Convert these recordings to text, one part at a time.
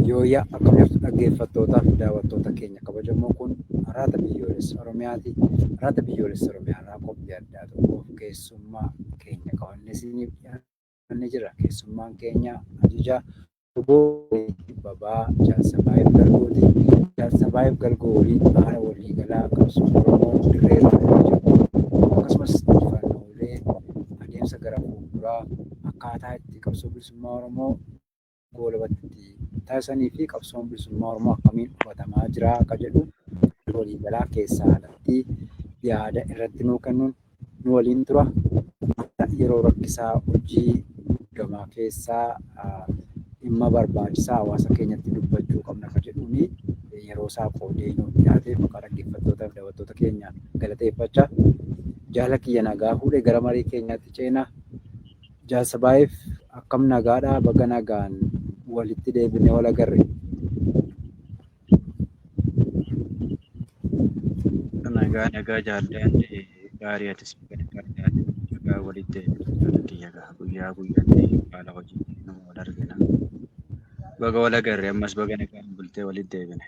Yooyyaa akkam jirtu dhaggeeffattootaa fi daawwattoota keenya kabajamoo kun Arraata Biyyoolessa Oromiyaati. Arraata Biyyoolessa Oromiyaa irraa qophii addaa tokkoof keessummaa keenya qabannee isiniif dhiyaannee jirra. Keessummaan keenya ajajaa Obbo Babaa Jaal Galgooti. Jaal Galgoo waliin haala waliigalaa qabsoo Oromoo dirree irra jiru akkasumas injifannoolee adeemsa gara fuulduraa akkaataa itti qabsoo bilisummaa Oromoo goolabatti taasisanii fi qabsoon bilisummaa Oromoo akkamiin hubatamaa jira akka jedhu waliigalaa keessaa alatti yaada irratti nuu kennuun nu waliin tura. Yeroo rakkisaa hojii muddamaa keessaa dhimma barbaachisaa hawaasa keenyatti dubbachuu qabna akka jedhuuni yeroo isaa qoodee nuuf dhiyaateef maqaa dhaggeeffattootaa fi daawwattoota keenya galateeffachaa jaala kiyya nagaa fuudhee gara marii keenyaatti ceena. Jaal Sabaayif akkam nagaadhaa baga nagaan walitti deebinee wal agarre. Nagaa nagaa jaalladhaan gaarii atis nagaa walitti deebinee kiyya guyyaa guyyaatti haala hojii nama wal argina. Baga wal agarre ammas baga nagaan bultee walitti deebine.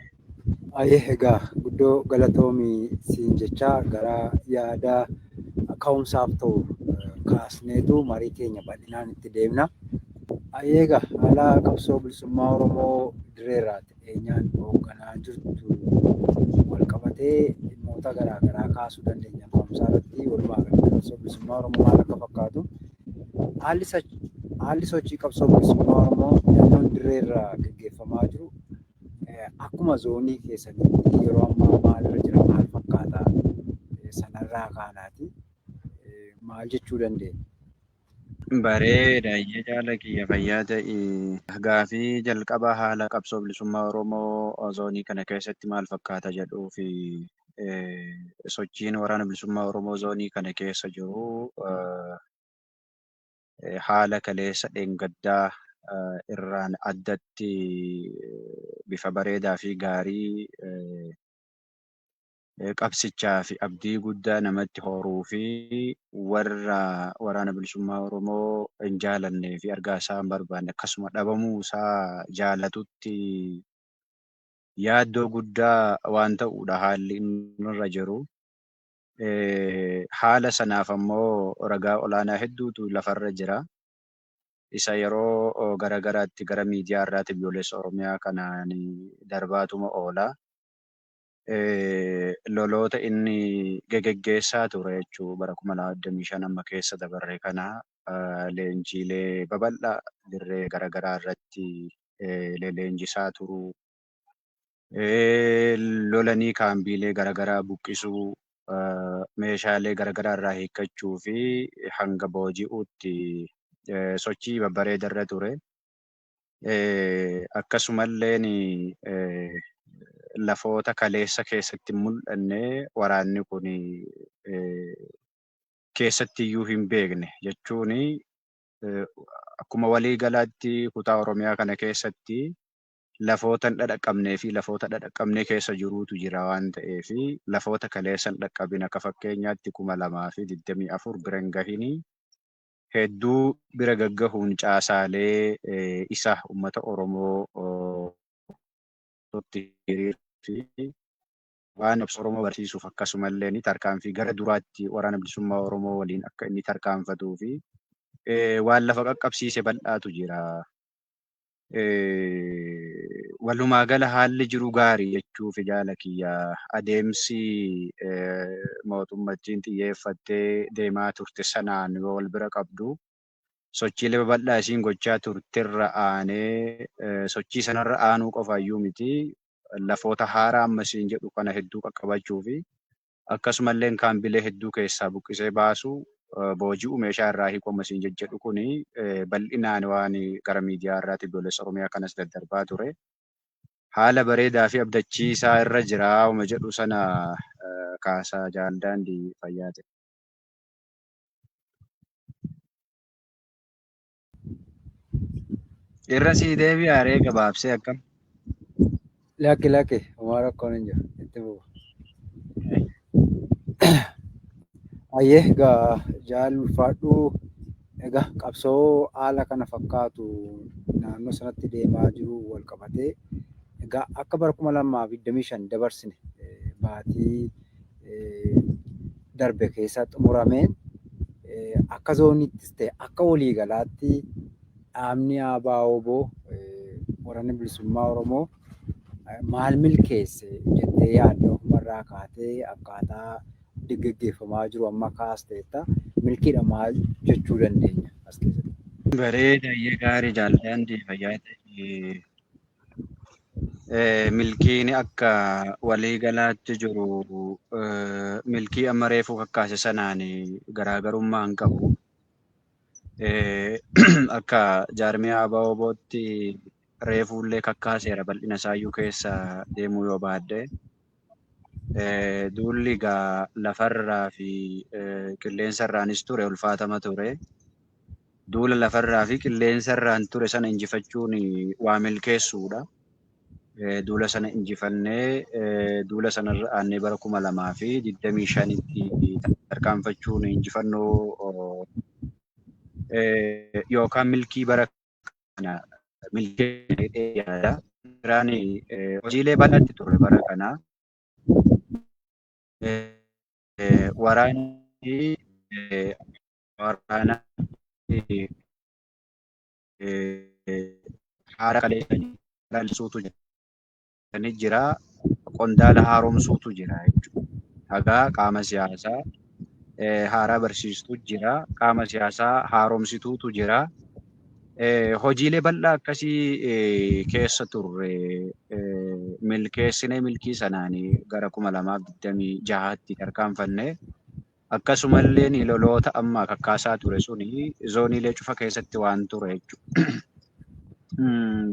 Ayyee egaa guddoo galatoomii siin jechaa gara yaada ka'umsaaf ta'u kaasneetu marii keenya bal'inaan itti deemna. Ayyee egaa haala qabsoo bilisummaa Oromoo dirreerraatti dhiyeenyaan hoogganaa jirtu wal qabatee dhimmoota garaa garaa kaasuu dandeenya. Ka'umsaa irratti walumaa galatti qabsoo bilisummaa Oromoo maal akka fakkaatu haalli sochii qabsoo bilisummaa Oromoo hidhannoon dirreerraa gaggeeffamaa jiru akkuma zoonii keessanitti yeroo ammaa maalirra jira maal fakkaata sanarraa kaanaati maal jechuu dandeenya? Bareeda ayyee jaala kiyya fayyaa ta'i. Gaafii jalqaba haala qabsoo bilisummaa Oromoo zoonii kana keessatti maal fakkaata jedhuu fi sochiin waraana bilisummaa Oromoo zoonii kana keessa jiru haala kaleessa dheengaddaa irraan addatti bifa bareedaa fi gaarii qabsichaa fi abdii guddaa namatti horuu fi warra waraana bilisummaa Oromoo hin jaalannee fi argaa isaa hin barbaanne akkasuma dhabamuu isaa jaalatutti yaaddoo guddaa waan ta'uudha haalli inni irra jiru. Haala sanaaf ammoo ragaa olaanaa hedduutu lafarra jira. Isa yeroo garagaraatti gara miidiyaa irraatti biyyoolessa Oromiyaa kanaan darbaatuma oola. Loloota inni gegeggeessaa ture jechuu bara 2025 amma keessa dabarre kana leenjiilee babal'aa dirree garagaraa irratti leenjisaa turuu, lolanii kaambiilee garagaraa buqqisuu, meeshaalee garagaraa irraa hiikkachuu fi hanga booji'uutti sochii babbareeda irra ture. Akkasumalleen lafoota kaleessa keessatti hin mul'anne waraanni kun keessatti iyyuu hin beekne jechuun akkuma waliigalaatti kutaa Oromiyaa kana keessatti lafoota hin dhadhaqqabnee fi lafoota dhadhaqqabnee keessa jiruutu jira waan ta'eef lafoota kaleessa hin dhaqqabin akka fakkeenyaatti 2024 bira hin gahinii hedduu bira gaggahuun caasaalee isa uummata Oromoo hiriirfi waan qabsoo Oromoo barsiisuuf akkasumallee tarkaanfii gara duraatti waraana bilisummaa Oromoo waliin akka inni tarkaanfatuu fi waan lafa qaqqabsiise bal'aatu jira. Walumaa gala haalli jiru gaarii jechuuf jaala kiyya adeemsi mootummattiin xiyyeeffattee deemaa turte sanaan yoo wal bira qabdu sochiilee babal'aa isiin gochaa turterra aanee sochii sanarra aanuu qofaayyuu miti lafoota haaraa amma isiin jedhu kana hedduu qaqqabachuu fi akkasumallee kaambilee hedduu keessaa buqqisee baasuu booji'uu meeshaa irraa hiikuu amma isiin jejjedhu kuni bal'inaan waan gara miidiyaa irraatti biyyoolessa Oromiyaa kanas daddarbaa ture. Haala bareedaa fi abdachiisaa irra jira uma jedhu sana kaasaa jaal daandii fayyaa ta'e. Irra sii deebi'aa ree gabaabsee akkam? Lakki lakki homaa rakkoon hin jiru itti fufa. Ayyee egaa jaal ulfaadhuu egaa qabsoo haala kana fakkaatu naannoo sanatti deemaa jiru wal qabatee egaa akka bara 2025 dabarsine baatii darbe keessa xumurameen akka zooniittis ta'e akka waliigalaatti dhaabni ABO-WBO Waraanni Bilisummaa Oromoo maal milkeesse jettee yaadda ofumarraa kaatee akkaataa geggeeffamaa jiru amma kaasteetta milkiidha maal jechuu dandeenya as keessatti? Bareeda iyyee gaarii jaalladhaan fayyaa ta'e. Milkiin akka waliigalaatti jiru milkii amma reefuu kakkaase sanaan garaagarummaa hin qabu. Akka jaarmiyaa ABO-WBOtti reefuullee kakkaaseera bal'ina isaayyuu keessa deemuu yoo baadde. Duulli egaa lafarraa fi qilleensarraanis ture ulfaatama ture. Duula lafarraa fi qilleensarraan ture sana injifachuun waa milkeessuudha. Duula sana injifannee duula sanarra aannee bara 2025tti tarkaanfachuun injifannoo yookaan milkii bara kana milkeessine yaada. Biraan hojiilee bal'aatti turre bara kana. Waraanni waraana haara kaleessuutu jira. Qondaala haaromsuutu jira jechuudha. Hagaa qaama siyaasaa haaraa barsiistu jira. Qaama siyaasaa haaromsituutu jira. Hojiilee bal'aa akkasii keessa turre milkeessinee milkii sanaan gara 2026tti tarkaanfanne. Akkasumallee loloota amma kakkaasaa ture suni zooniilee cufa keessatti waan ture jechuudha.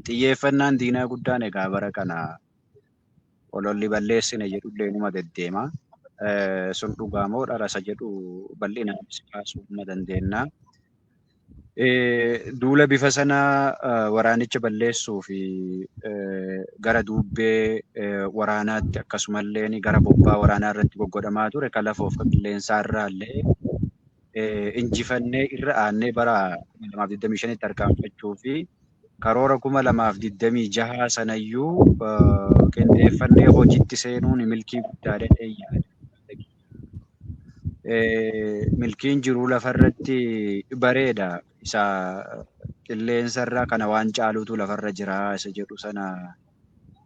Xiyyeeffannaan diinaa guddaan egaa bara kana ololli balleessine jedhullee numa deddeema. Sun dhugaa moo dhara isa jedhu bal'inaan kaasuu numa dandeenya. Duula bifa sana waraanicha balleessuu fi gara duubbee waraanaatti akkasumallee gara bobbaa waraanaa irratti goggodhamaa ture kan lafoof kan qilleensaa irraa illee injifannee irra aannee bara 2025tti tarkaanfachuu fi karoora 2026 sanayyuu qindeeffannee hojiitti seenuun milkii guddaadha jedhee yaada. Milkiin jiruu lafarratti bareeda. Isa qilleensarra kana waan caalutu lafarra jira isa jedhu sana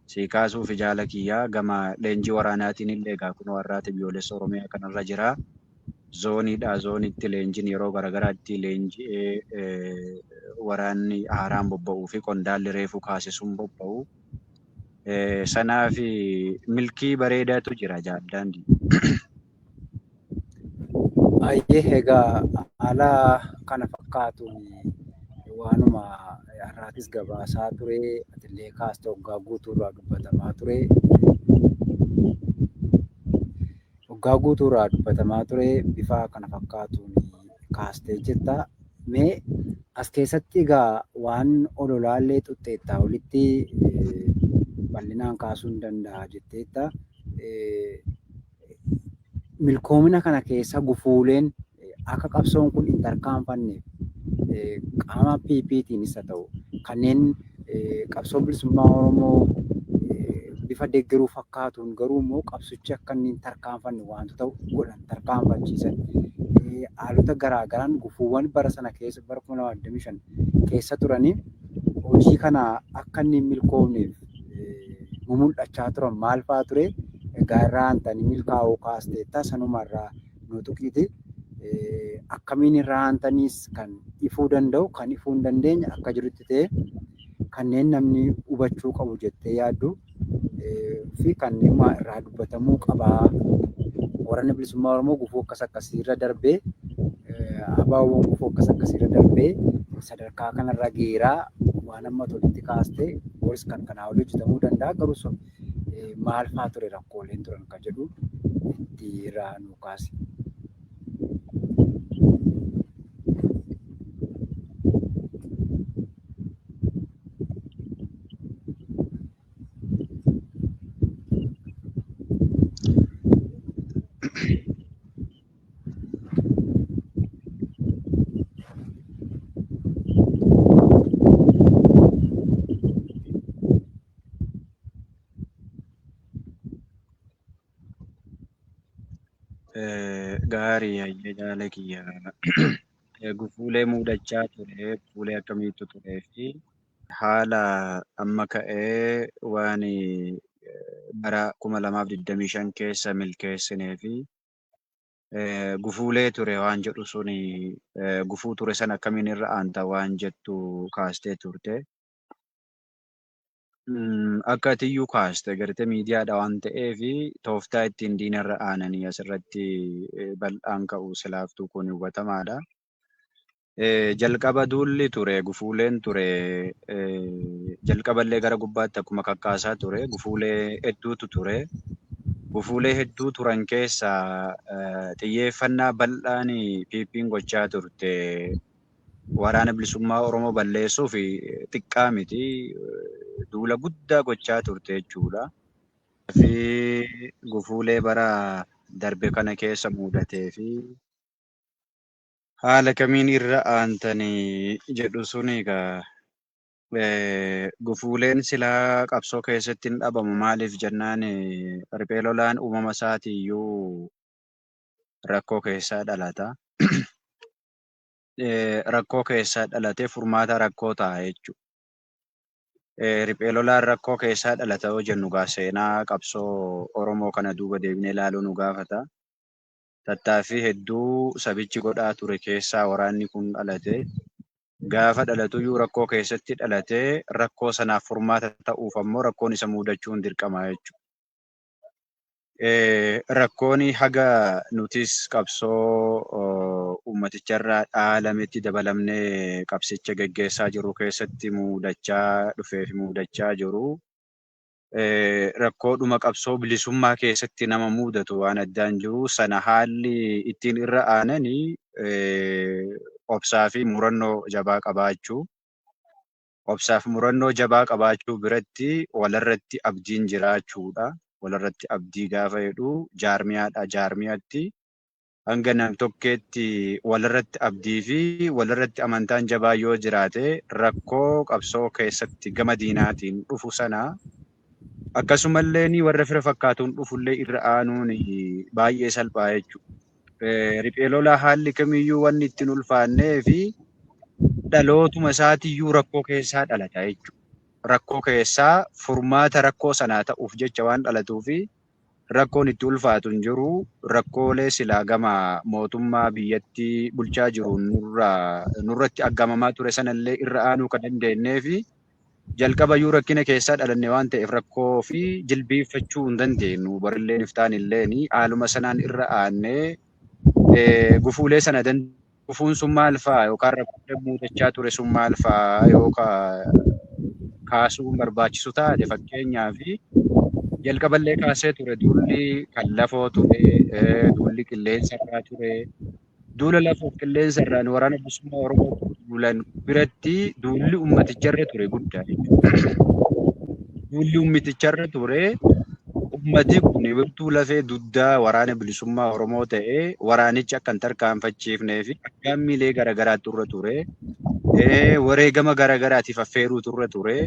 si kaasuuf jaala kiyyaa gama leenjii waraanaatiin illee egaa kunoo har'aati biyyoolessa Oromiyaa kanarra jira. Zooniidha. Zoonitti leenjiin yeroo garaagaraatti leenji'ee waraanni haaraan bobba'uu fi qondaalli reefuu kaase sun bobba'u. Sanaaf milkii bareedaatu jira jaaldaandii. Ayyee egaa haala kana fakkaatuun waanuma har'aatis gabaasaa ture atillee kaasta waggaa guutuurraa dubbatamaa ture. Waggaa guutuurraa dubbatamaa ture bifa kana fakkaatuun kaastee jirta. Mee as keessatti egaa waan ololaallee xuxxeettaa olitti bal'inaan kaasuu hin danda'a jetteetta. Milkoomina kana keessa gufuuleen akka qabsoon kun hin tarkaanfanneef qaama PPtiinis haa ta'u kanneen qabsoo bilisummaa Oromoo bifa deeggaruu fakkaatuun garuu immoo qabsichi akka inni hin tarkaanfanne wantoota godhan tarkaanfachiisan haalota garaa garaan gufuuwwan bara sana keessa bara 2025 keessa turanii hojii kana akka inni hin milkoomneef mumul'achaa turan maal fa'aa ture? Egaa irraa aantanii milkaa'uu kaasteetta sanuma irraa nu tuqiiti. Akkamiin irraa aantaniis kan ifuu danda'u kan ifuu hin dandeenye akka jirutti ta'e kanneen namni hubachuu qabu jettee yaaddu fi kanneen irraa dubbatamuu qabaa. Waraanni bilisummaa Oromoo gufuu akkas akkasiirra darbee ABO'n gufuu akkas akkasiirra darbee sadarkaa kanarra geeraa waan amma tolitti kaaste boris kan kanaa olii hojjetamuu danda'a garuu sun maal fa'aa ture rakkooleen turan kan jedhu itti irraa nu kaasi. Gaarii, hayyee jaala kiyya. Gufuulee mudachaa ture, gufuulee akkamiitu turee fi haala amma ka'ee waan bara 2025 keessa milkeessinee fi gufuulee ture waan jedhu suni, gufuu ture sana akkamiin irra aanta waan jettu kaastee turte. Akka atiyyuu kaaste gartee miidiyaadha waan ta'eef tooftaa ittiin diinarra aananii asirratti bal'aan ka'u silaaftuu kun hubatamaadha. Jalqaba duulli ture, gufuuleen ture, jalqaballee gara gubbaatti akkuma kakkaasaa ture gufuulee hedduutu ture. Gufuulee hedduu turan keessaa xiyyeeffannaa bal'aan PP'n gochaa turte waraana bilisummaa Oromoo balleessuuf xiqqaa miti, duula guddaa gochaa turte jechuudha. Fi gufuulee bara darbe kana keessa mudatee fi haala kamiin irra aantanii jedhu sun egaa, gufuuleen silaa qabsoo keessatti hin dhabamu. Maaliif jennaan, riphee lolaan uumama isaatiiyyuu rakkoo keessaa dhalata. Rakkoo keessaa dhalatee furmaata rakkoo ta'a jechuudha. Riphee lolaan rakkoo keessaa dhalata yoo jennu egaa seenaa qabsoo Oromoo kana duuba deebinee ilaaluu nu gaafata. Tattaaffii hedduu sabichi godhaa ture keessaa waraanni kun dhalate. Gaafa dhalatuyyuu rakkoo keessatti dhalatee rakkoo sanaaf furmaata ta'uuf ammoo rakkoon isa mudachuun dirqama jechuudha. Rakkoon haga nutis qabsoo uummaticharraa dhaalametti dabalamnee qabsicha geggeessaa jiru keessatti mudachaa dhufee fi mudachaa jiru, rakkoodhuma qabsoo bilisummaa keessatti nama mudatu waan addaan jiru sana haalli ittiin irra aananii obsaa fi murannoo jabaa qabaachuu. Obsaaf murannoo jabaa qabaachuu biratti walirratti abdiin jiraachuudha. Walirratti abdii gaafa jedhu jaarmiyaadha jaarmiyaatti hanga nam-tokkeetti walirratti abdii fi walirratti amantaan jabaa yoo jiraate, rakkoo qabsoo keessatti gama diinaatiin dhufu sana akkasumallee warra fira fakkaatuun dhufullee irra aanuun baay'ee salphaa jechuudha. Riphee lolaa haalli kamiyyuu wanni ittiin ulfaannee fi dhalootuma isaatiyyuu rakkoo keessaa dhalata jechuudha. Rakkoo keessaa furmaata rakkoo sanaa ta'uuf jecha waan dhalatuu fi rakkoon itti ulfaatu hin jiru. Rakkoolee silaa gama mootummaa biyyattii bulchaa jiru nurratti aggaamamaa ture sanallee irra aanuu kan dandeenyee fi jalqabayyuu rakkina keessaa dhalanne waan ta'eef rakkoo fi jilbeeffachuu hin dandeenyu. Barilleen iftaan illeen haaluma sanaan irra aannee gufuulee sana gufuun sun maal fa'a yookaan rakkoolee mudachaa ture sun maal fa'a yookaan kaasuun barbaachisu taate, fakkeenyaaf jalqaballee kaasee ture, duulli kan lafoo ture, duulli qilleensa irraa ture. Duula lafoof qilleensa irraan waraana bilisummaa Oromoo duulan biratti duulli uummaticharra ture guddaa jechuudha. Duulli uummaticharra ture, ummati kun wirtuu lafee dugdaa waraana bilisummaa Oromoo ta'ee waraanicha akka hin tarkaanfachiifnee fi aggaammiilee garaagaraatu irra ture. Wareegama garaagaraatiif affeeruutu irra ture.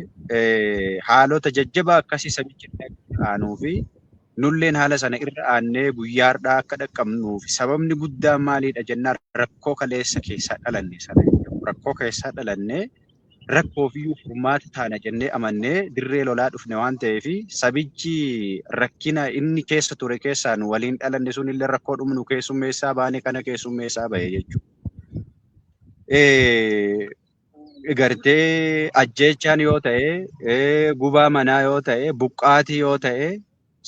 Haalota jajjabaa akkasii sabichi aanuu fi nulleen haala sana irra aannee guyyaa har'aa akka dhaqqabnuuf sababni guddaan maalidha jennaan, rakkoo kaleessa keessaa dhalanne sana jechuudha. Rakkoo keessaa dhalannee rakkoofiyyuu furmaata taana jennee amannee dirree lolaa dhufne waan ta'eef, sabichi rakkina inni keessa ture keessaa nu waliin dhalanne sun illee rakkoo dhumnu keessummeessaa baane kana keessummeessaa bahe jechuudha. Gartee ajjeechaan yoo ta'e, gubaa manaa yoo ta'e, buqqaatii yoo ta'e,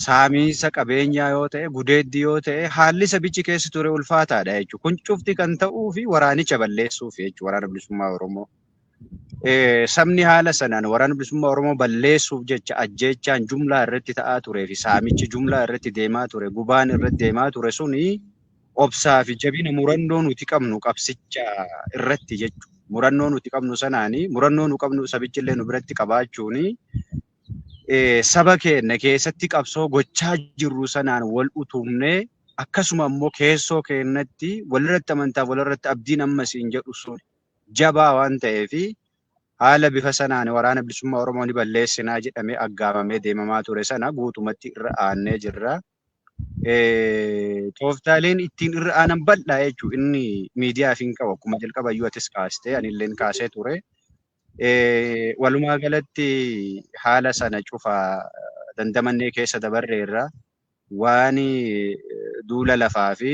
saamiinsa qabeenyaa yoo ta'e, gudeeddii yoo ta'e, haalli sabichi keessa ture ulfaataadha jechuudha. Kun cufti kan ta'uu fi waraanicha balleessuuf jechuudha, waraana bilisummaa Oromoo. Sabni haala sanaan waraana bilisummaa Oromoo balleessuuf jecha ajjeechaan jumlaa irratti ta'aa turee fi saamichi jumlaa irratti deemaa ture, gubaan irratti deemaa ture suni obsaa fi jabina murannoo nuti qabnu qabsicha irratti jechuudha. Murannoo nuti qabnu sanaani, murannoo nu qabnu sabichi illee nu biratti qabaachuuni, saba keenya keessatti qabsoo gochaa jirru sanaan wal utubnee, akkasuma immoo keessoo keenyatti walirratti amantaa, walirratti abdiin ammasiin jedhu sun jabaa waan ta'eef, haala bifa sanaan waraana bilisummaa Oromoo ni balleessinaa jedhamee aggaamamee deemamaa ture sana guutumatti irra aannee jirra. Tooftaaleen ittiin irra aanan bal'aa jechuudha. Inni miidiyaaf hin qabu. Akkuma jalqaba iyyuu atis kaastee anilleen kaasee ture. Walumaa galatti haala sana cufa dandamannee keessa dabarreerra. Waan duula lafaa fi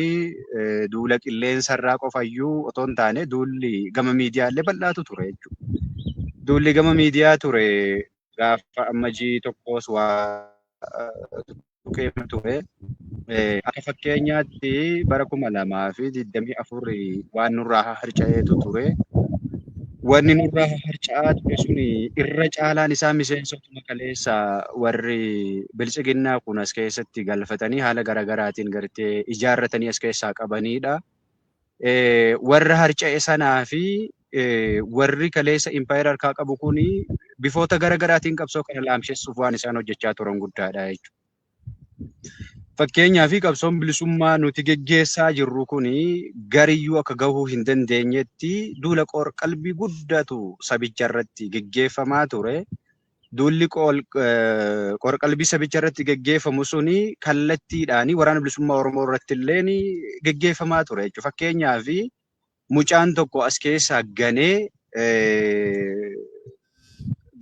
duula qilleensarraa qofayyuu otoo hin taane duulli gama miidiyaallee bal'aatu ture jechuudha. Duulli gama miidiyaa ture gaafa Ammajii 1s waa tuqeema ture. Akka fakkeenyaatti bara 2024 waan nurraa harca'eetu ture. Wanni nurraa harca'aa ture suni irra caalaan isaa miseensotuma kaleessa warri biltsiginnaa kun as keessatti galfatanii haala garaagaraatiin gartee ijaarratanii as keessaa qabanidha. Warra harca'e sanaa fi warri kaleessa impaayera harkaa qabu kuni bifoota garaagaraatiin qabsoo kana laamshessuuf waan isaan hojjechaa turan guddaadha jechuudha. Fakkeenyaaf qabsoon bilisummaa nuti geggeessaa jirru kuni gariyyuu akka gahuu hin dandeenyetti duula qoor-qalbii guddaatu sabicha irratti geggeeffamaa ture. Duulli qoor-qalbii sabicha irratti geggeeffamu suni kallattiidhaan waraana bilisummaa Oromoo irratti illee geggeeffamaa ture jechuudha. Fakkeenyaaf mucaan tokko as keessaa ganee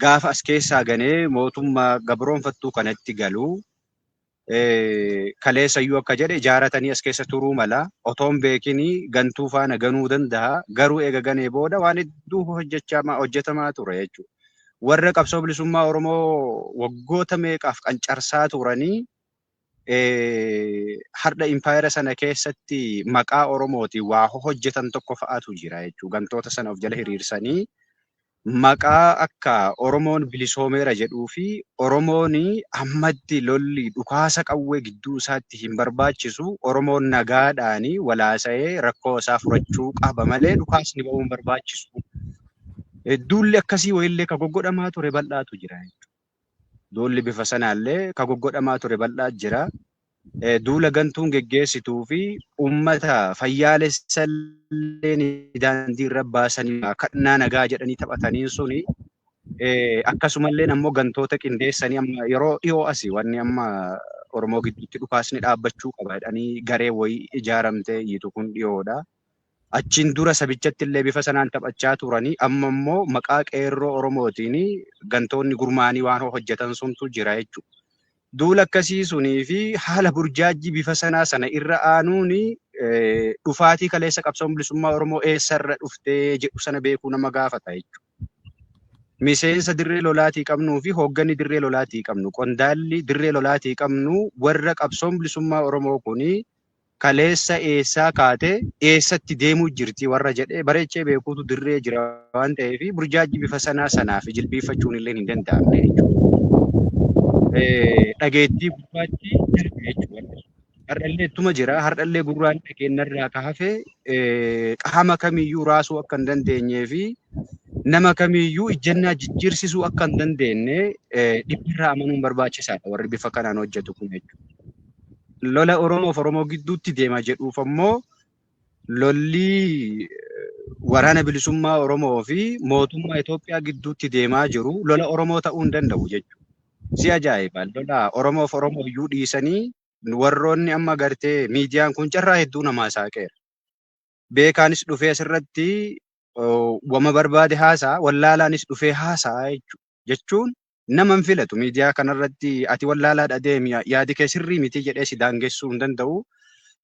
gaafa as keessaa ganee mootummaa gabroonfattuu kanatti galuu kaleessayyuu akka jedhe ijaaratanii as keessa turuu mala. Otoo hin beekinii gantuu faana ganuu danda'a. Garuu eega ganee booda waan hedduu hojjetamaa ture jechuudha. Warra qabsoo bilisummaa Oromoo waggoota meeqaaf qancarsaa turanii har'a impaayera sana keessatti maqaa Oromootiin waa hojjetan tokko fa'aatu jira jechuudha. Gantoota sana of jala hiriirsanii maqaa akka Oromoon bilisoomeera jedhuu fi Oromoon ammatti lolli dhukaasa qawwee gidduu isaatti hin barbaachisu, Oromoon nagaadhaan walaasa'ee rakkoo isaa furachuu qaba malee dhukaasni ba'uu hin barbaachisu. Duulli akkasii wayillee ka goggodhamaa ture bal'aatu jira jechuudha. Duulli bifa sanaallee ka goggodhamaa ture bal'aa jira. Duula gantuun geggeessituu fi uummata fayyaalessallee daandii irra baasanii kadhannaa nagaa jedhanii taphataniin suni akkasumallee ammoo gantoota qindeessanii amma yeroo dhiyoo asii wanni amma Oromoo gidduutti dhukaasni dhaabbachuu qaba jedhanii garee wayii ijaaramtee iyyitu kun dhiyoodha. Achiin dura sabichatti illee bifa sanaan taphachaa turanii amma immoo maqaa qeerroo Oromootiin gantoonni gurmaanii waan hojjetan suntu jira jechuudha. Duula akkasii sunii fi haala burjaajjii bifa sanaa sana irra aanuun dhufaatii kaleessa qabsoon bilisummaa Oromoo eessarra dhuftee jedhu sana beekuu nama gaafata jechuudha. Miseensa dirree lolaatii qabnuu fi hoogganni dirree lolaatii qabnu, qondaalli dirree lolaatii qabnu warra qabsoon bilisummaa Oromoo kuni kaleessa eessaa kaatee eessatti deemuu jirti warra jedhee bareechee beekuutu dirree jira waan ta'eef burjaajii bifa sanaa sanaaf jilbiiffachuun illee hin danda'amne jechuudha. Dhageettii gurraatti darbe jechuudha. Har'allee ittuma jira. Har'allee gurraan dhageenyarraa ka hafe qaama kamiyyuu raasuu akka hin dandeenyee fi nama kamiyyuu ijjannaa jijjiirsisuu akka hin dandeenye dhibbarraa amanuun barbaachisaadha warri bifa kanaan hojjetu kun jechuudha. Lola Oromoof Oromoo gidduutti deema jedhuuf ammoo lolli waraana bilisummaa Oromoo fi mootummaa Itoophiyaa gidduutti deemaa jiru lola Oromoo ta'uu hin danda'u jechuudha. Si ajaa'iba! Lola Oromoof Oromoo iyyuu dhiisanii warroonni amma gartee miidiyaan kun carraa hedduu namaa saaqeera. Beekaanis dhufee asirratti wama barbaade haasa'a, wallaalaanis dhufee haasa'a jechuudha. Jechuun nama hin filatu miidiyaa kanarratti ati wallaalaadha deemi yaadi kee sirrii miti jedhee si daangessuu hin danda'u.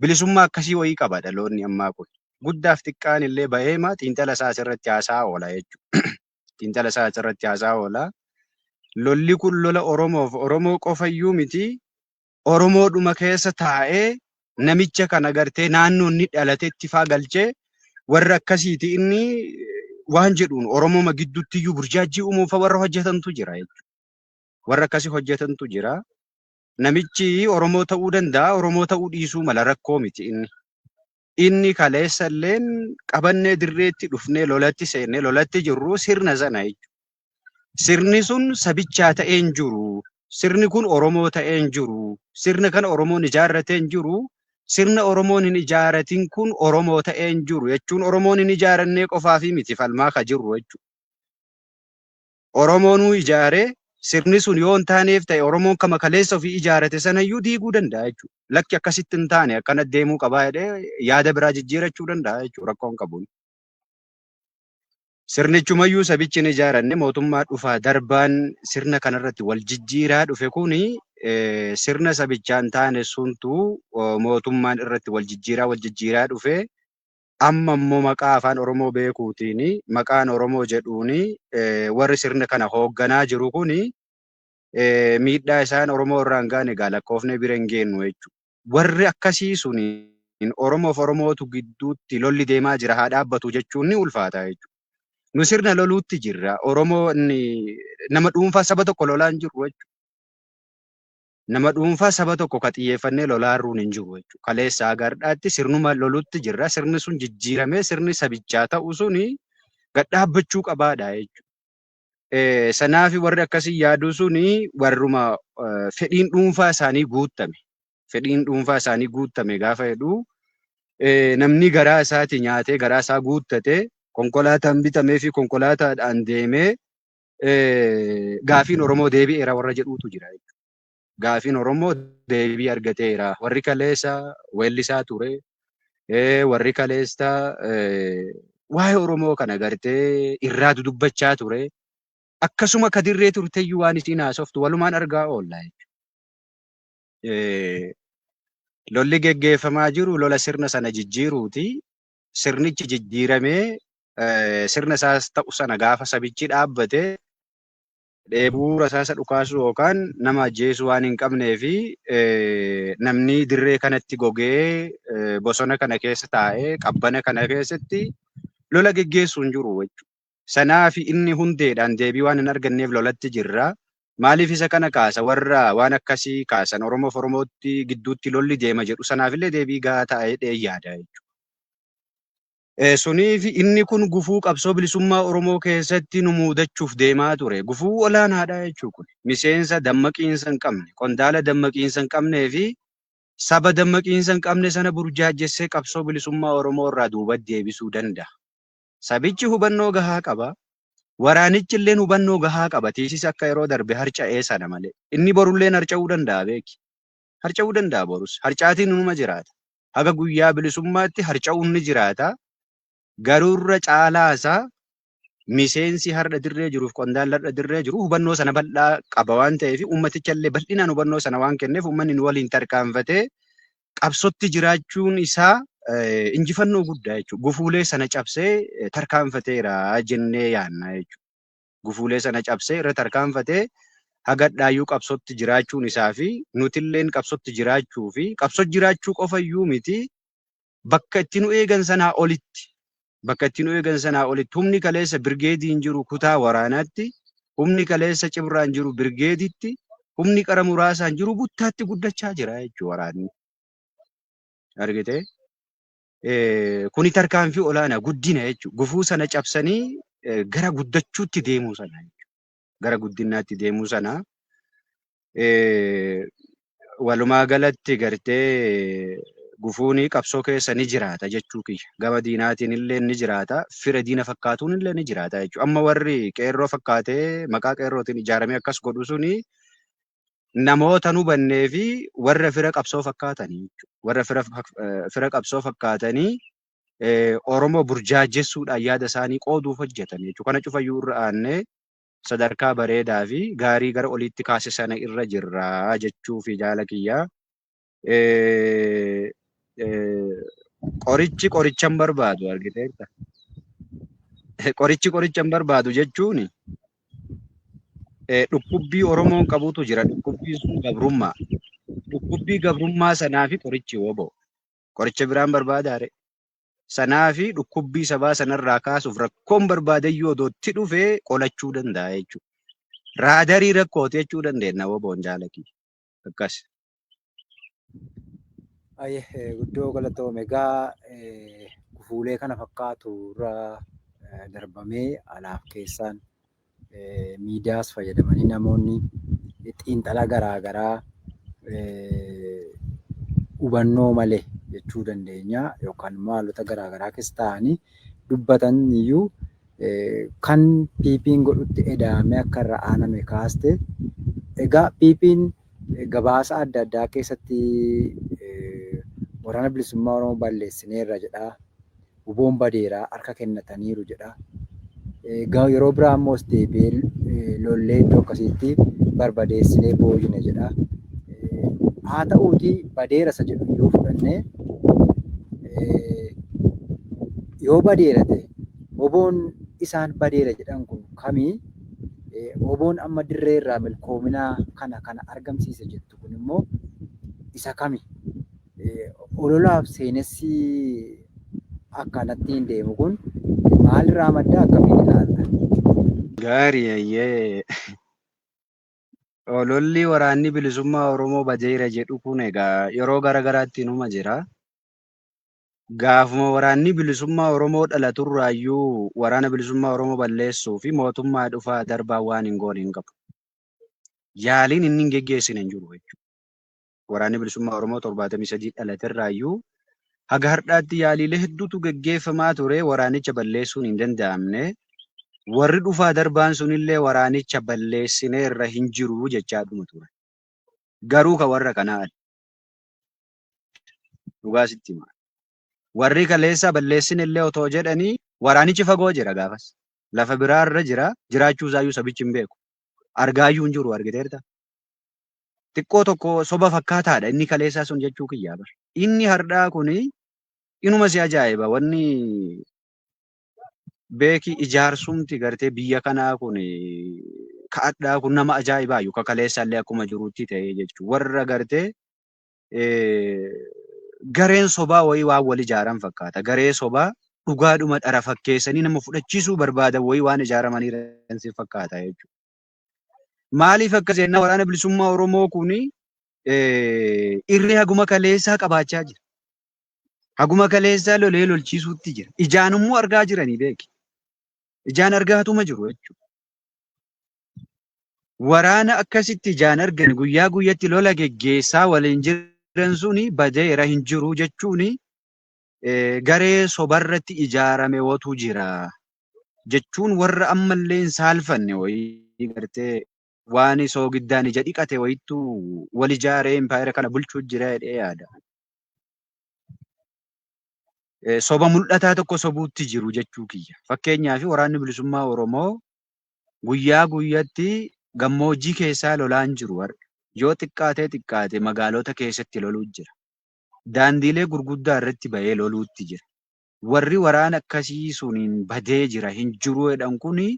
Bilisummaa akkasii wayii qaba dhaloonni ammaa kun. Guddaaf xiqqaan illee baheema xiinxala isaa asirratti haasa'aa oola jechuudha. Xiinxala isaa asirratti haasa'aa oola. Lolli kun lola Oromoof Oromoo qofayyuu miti. Oromoodhuma keessa taa'ee namicha kana gartee naannoo inni dhalatetti faa galchee warra akkasiiti inni waan jedhuun Oromooma gidduutti iyyuu burjaajjii uumuuf warra hojjetantu jira jechuudha. Warra akkasii hojjetantu jira. Namichi Oromoo ta'uu danda'a, Oromoo ta'uu dhiisuu mala rakkoo miti inni. Inni kaleessa illeen qabannee dirreetti dhufnee lolatti seennee lolatti jirru sirna sana jechuudha. Sirni sun sabichaa ta'ee hin jiru. Sirni kun Oromoo ta'ee hin jiru. Sirna kana Oromoon ijaarratee hin jiru. Sirna Oromoon hin ijaaratin kun Oromoo ta'ee hin jiru jechuun Oromoon hin ijaarannee qofaafi miti falmaa ka jirru jechuudha. Oromoonuu ijaaree Sirni sun yoo hin taaneef ta'e Oromoon kama kaleessa ofii ijaarate sanayyuu diiguu danda'a jechuudha. Lakki, akkasitti hin taane, akkana deemuu qabaa jedhee yaada biraa jijjiirachuu danda'a jechuudha, rakkoo hin qabuun. Sirnichumayyuu sabichi hin ijaaranne, mootummaa dhufaa darbaan sirna kanarratti wal jijjiiraa dhufe kuni, sirna sabichaa hin taane suntu mootummaan irratti wal jijjiiraa wal jijjiiraa dhufe. Amma immoo maqaa afaan Oromoo beekuutiin, maqaan Oromoo jedhuun, warri sirna kana hoogganaa jiru kuni miidhaa isaan Oromoo irraan gaane egaa lakkoofne bira hin geennu jechuudha. Warri akkasii suni Oromoof Oromootu gidduutti lolli deemaa jira haa dhaabbatu jechuun ni ulfaata jechuudha. Nu sirna loluutti jirra. Oromoo nama dhuunfaa saba tokko lolaa hin jirru jechuudha. Nama dhuunfaa saba tokko ka xiyyeeffannee lolaarruun hin jiru jechuudha. Kaleessaa gardhaatti sirnuma lolutti jirra. Sirni sun jijjiiramee sirni sabichaa ta'u suni gad dhaabbachuu qabaadha jechuudha. Sanaafi warri akkasii yaaduu suni warruma fedhiin dhuunfaa isaanii guuttame. Fedhiin dhuunfaa isaanii guuttame gaafa jedhu, namni garaa isaatii nyaatee garaa isaa guuttate, konkolaataan bitamee fi konkolaataadhaan deemee gaafiin Oromoo deebi'eera warra jedhuutu jira jechuudha. Gaafiin Oromoo deebii argateera. Warri kaleessa weellisaa ture. Warri kaleessa waa'ee Oromoo kana gartee irraa dudubbachaa ture. Akkasuma ka dirree turteyyuu waan isiin haasoftu walumaan argaa oolla jechuudha. Lolli geggeeffamaa jiru lola sirna sana jijjiiruuti. Sirnichi jijjiiramee sirna isaas ta'u sana gaafa sabichi dhaabbate, dheebuu rasaasa dhukaasuu yookaan nama ajjeesuu waan hin qabnee fi namni dirree kanatti gogee, bosona kana keessa taa'ee, qabbana kana keessatti lola geggeessuu hin jiru jechuudha. Sanaafi inni hundeedhaan deebii waan hin arganneef lolatti jirra. Maaliif isa kana kaasa? Warra waan akkasii kaasan, Oromoof Oromootti gidduutti lolli deema jedhu sanaafillee deebii gahaa ta'a jedhee yaada jechuudha. Suniif inni kun gufuu qabsoo bilisummaa Oromoo keessatti nu muudachuuf deemaa ture. Gufuu olaanaadha jechuu kun. Miseensa dammaqiinsa hin qabne, qondaala dammaqiinsa hin qabnee fi saba dammaqiinsa hin qabne sana burjaajessee qabsoo bilisummaa Oromoo irraa duubatti deebisuu danda'a. Sabichi hubannoo gahaa qaba. Waraanichi illeen hubannoo gahaa qaba. Tiisis akka yeroo darbe harca'ee sana malee. Inni borulleen harca'uu danda'a, beeki. Harca'uu danda'a borus. Harcaatiin numa jiraata. Haga guyyaa bilisummaatti harca'uun ni jiraata. Garuu irra caalaa isaa miseensi har'a dirree jiruuf qondaalli har'a dirree jiru hubannoo sana bal'aa qaba waan ta'eef, uummaticha illee bal'inaan hubannoo sana waan kenneef, uummanni nu waliin tarkaanfatee qabsotti jiraachuun isaa injifannoo guddaa jechuudha. Gufuulee sana cabsee tarkaanfateera jennee yaanna jechuudha. Gufuulee sana cabsee irra tarkaanfatee haga dhaayyuu qabsotti jiraachuun isaa fi nutilleen qabsotti jiraachuu fi qabsoo jiraachuu qofa iyyuu miti, bakka itti nu eegan sanaa olitti, bakka itti nu eegan sanaa olitti, humni kaleessa birgeediin jiru kutaa waraanaatti, humni kaleessa cibraan jiru birgeeditti, humni qara muraasaan jiru buttaatti guddachaa jira jechuudha waraanni. Argitee? Kuni tarkaanfii olaanaa guddina jechuudha. Gufuu sana cabsanii gara guddachuutti deemuu sana jechuudha. Gara guddinaatti deemuu sana. Walumaa galatti gartee gufuun qabsoo keessa ni jiraata jechuu kiyya. Gama diinaatiin illee ni jiraata. Fira diina fakkaatuun illee ni jiraata jechuudha. Amma warri qeerroo fakkaatee maqaa qeerrootiin ijaaramee akkas godhu suni namoota nu hubannee fi warra fira qabsoo fakkaatanii jechuudha. Warra fira qabsoo fakkaatanii Oromoo burjaajessuudhaan yaada isaanii qooduuf hojjetan jechuudha. Kana cufayyuu irra aannee sadarkaa bareedaa fi gaarii gara oliitti kaase sana irra jirra jechuu fi jaala kiyyaa. Qorichi qoricha hin barbaadu, argiteetta. Qorichi qoricha hin barbaadu jechuun, dhukkubbii Oromoon qabutu jira. Dhukkubbiin sun gabrummaa. Dhukkubbii gabrummaa sanaa fi qorichi WBO. Qoricha biraan barbaadaare. Sanaa fi dhukkubbii sabaa sanarraa kaasuuf rakkoon barbaadeyyuu odoo itti dhufee qolachuu danda'a jechuudha. Raadarii rakkooti jechuu dandeenya WBOn, jaalakii. Akkas. Ayyee, guddoo galatoome. Egaa gufuulee kana fakkaatu irra darbamee alaaf keessaan miidiyaas fayyadamanii namoonni xiinxala garaa garaa hubannoo malee jechuu dandeenya yookaan immoo haalota garaa garaa keessa taa'anii dubbatan iyyuu. Kan PP'n godhutti eda'amee akka irra aaname kaaste. Egaa PP'n gabaasa adda addaa keessatti Waraana Bilisummaa Oromoo balleessineerra jedha. WBOn badeera, harka kennataniiru jedha. Yeroo biraa immoo as deebi'ee lollee iddoo akkasiitti barbadeessinee boojine jedha. Haa ta'uutii badeera isa jedhu yoo fudhannee, yoo badeera ta'e, WBOn isaan badeera jedhan kun kamii? WBOn amma dirree irraa milkoomina kana kana argamsiise jettu kun immoo isa kami? Ololaaf seenessi akkanatti hin deemu kun maalirraa madda, akkamiin ilaalla? Gaarii, ayyee. Ololli waraanni bilisummaa Oromoo badeera jedhu kun egaa yeroo gara garaatti numa jira. Gaafuma waraanni bilisummaa Oromoo dhalaturraayyuu waraana bilisummaa Oromoo balleessuu fi mootummaa dhufaa darbaa waan hin goone hin qabu. Yaaliin inni hin geggeessine hin jiru jechuudha. Waraanni bilisummaa Oromoo 73 dhalaterraayyuu haga har'aatti yaaliilee hedduutu geggeeffamaa ture, waraanicha balleessuun hin danda'amne. Warri dhufaa darbaan sunillee waraanicha balleessineerra hin jiru jechaadhuma ture. Garuu ka warra kanaa adda. Dhugaa sitti hima. Warri kaleessa balleessinellee otoo jedhanii waraanichi fagoo jira gaafas. Lafa biraarra jira, jiraachuu isaayyuu sabichi hin beeku. Argaayyuu hin jiru, argiteerta. Xiqqoo tokko soba fakkaataadha inni kaleessaa sun jechuu kiyyaa bar. Inni hardhaa kuni inuma si ajaa'iba, wanni beeki ijaarsumti gartee biyya kanaa kun ka'adhaa kun nama ajaa'ibaayyuu ka kaleessaallee akkuma jirutti ta'ee jechuudha. Warra gartee gareen sobaa wayii waan wal ijaaran fakkaata. Garee sobaa dhugaadhuma dhara fakkeessanii nama fudhachiisuu barbaadan wayii waan ijaaramanii si fakkaata jechuudha. Maaliif akkas jennaa, waraana bilisummaa Oromoo kun irree haguma kaleessaa qabaachaa jira. Haguma kaleessaa lolee lolchiisuutti jira. Ijaan immoo argaa jiranii beeki. Ijaan argaatuma jiru jechuudha. Waraana akkasitti ijaan argan guyyaa guyyatti lola geggeessaa waliin jiran suni badeera hin jiru jechuun garee sobarratti ijaarame wotu jira jechuun warra ammallee hin saalfanne wayii gartee waan soogiddaan ija dhiqate wayittu wal ijaaree impaayera kana bulchuu jira jedhee yaada. Soba mul'ataa tokko sobuutti jiru jechuu kiyya. Fakkeenyaaf, waraanni bilisummaa Oromoo guyyaa guyyatti gammoojjii keessaa lolaan jiru har'a. Yoo xiqqaatee xiqqaate magaalota keessatti loluu jira. Daandiilee gurguddaa irratti bahee loluutti jira. Warri waraana akkasii suniin badee jira hin jiru jedhan kuni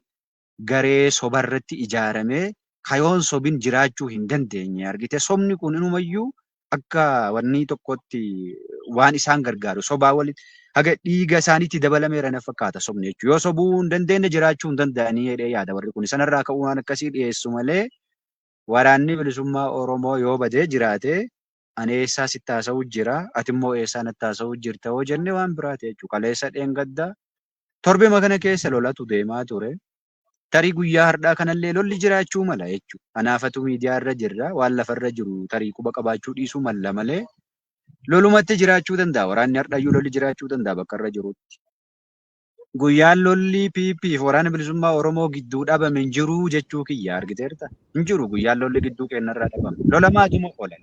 garee sobarratti ijaaramee kayoon sobin jiraachuu hin dandeenye, argite. Sobni kun inumayyuu akka wanni tokkotti waan isaan gargaaru sobaa walitti haga dhiiga isaaniitti dabalameera na fakkaata sobni jechuudha. Yoo sobuu hin dandeenye jiraachuu hin danda'anii jedhee yaada warri kun. Sanarraa ka'uu waan akkasii dhiyeessu malee waraanni bilisummaa Oromoo yoo badee jiraate, ani eessaa sitti haasa'uu jira, ati immoo eessaa natti haasa'uu jirta yoo jenne waan biraati jechuudha. Kaleessa dheengadda torbema kana keessa lolatu deemaa ture. Tarii guyyaa har'aa kanallee lolli jiraachuu mala jechuudha. Anaafatu miidiyaa irra jirra, waan lafarra jiru tarii quba qabaachuu dhiisuu malla malee lolumatti jiraachuu danda'a. Waraanni har'ayyuu lolli jiraachuu danda'a bakka irra jirutti. Guyyaan lolli PP fi waraana bilisummaa Oromoo gidduu dhabame hin jiru jechuu kiyya, argiteerta? Hin jiru guyyaan lolli gidduu keenyarraa dhabame. Lolamaatuma oola.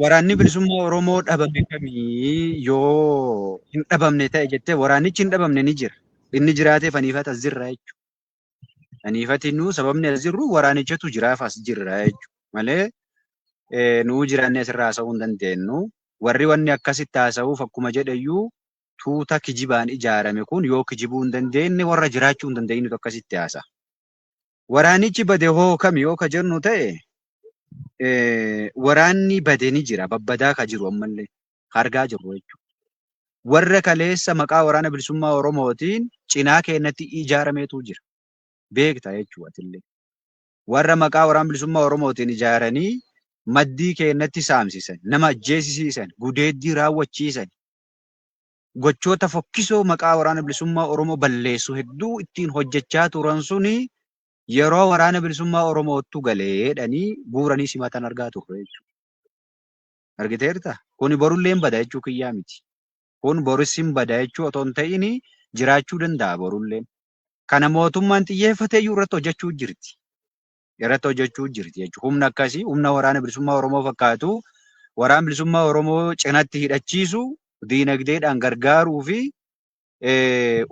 Waraanni bilisummaa Oromoo dhabame kamii yoo hin dhabamne ta'e jettee, waraanichi hin dhabamne ni jira. Inni jiraateef aniifata as jirra jechuudha. Aniifati nuu sababni as jirru waraanichatu jiraaf as jirra jechuudha. Malee nuu jiraannee asirraa haasa'uu hin dandeenyu. Warri wanni akkasitti haasa'uuf akkuma jedheyyuu tuuta kijibaan ijaarame kun yoo kijibuu hin dandeenye warra jiraachuu hin dandeenyetu akkasitti haasa'a. Waraanichi bade hoo kami yoo ka jennu ta'e, waraanni bade ni jira, babbadaa ka jiru ammallee argaa jirru jechuudha. Warra kaleessa maqaa waraana bilisummaa Oromootiin cinaa keenyatti ijaarameetu jira. Beekta jechuudha atillee. Warra maqaa waraana bilisummaa Oromootiin ijaaranii maddii keenyatti saamsisan, nama ajjeesisiisan, gudeeddii raawwachiisan, gochoota fokkisoo maqaa waraana bilisummaa Oromoo balleessu hedduu ittiin hojjechaa turan suni yeroo waraana bilisummaa Oromoottu galee jedhanii guuranii simatan argaa turre jechuudha. Argiteerta? Kuni borullee hin bada jechuu kiyyaa miti. Kun boris hin bada jechuu otoo hin ta'in jiraachuu danda'a borullee. Kana mootummaan xiyyeeffatee iyyuu irratti hojjechuu jirti. Irratti hojjechuu jirti jechuudha. Humna akkasii humna waraana bilisummaa Oromoo fakkaatu waraana bilisummaa Oromoo cinatti hidhachiisu diinagdeedhaan gargaaruu fi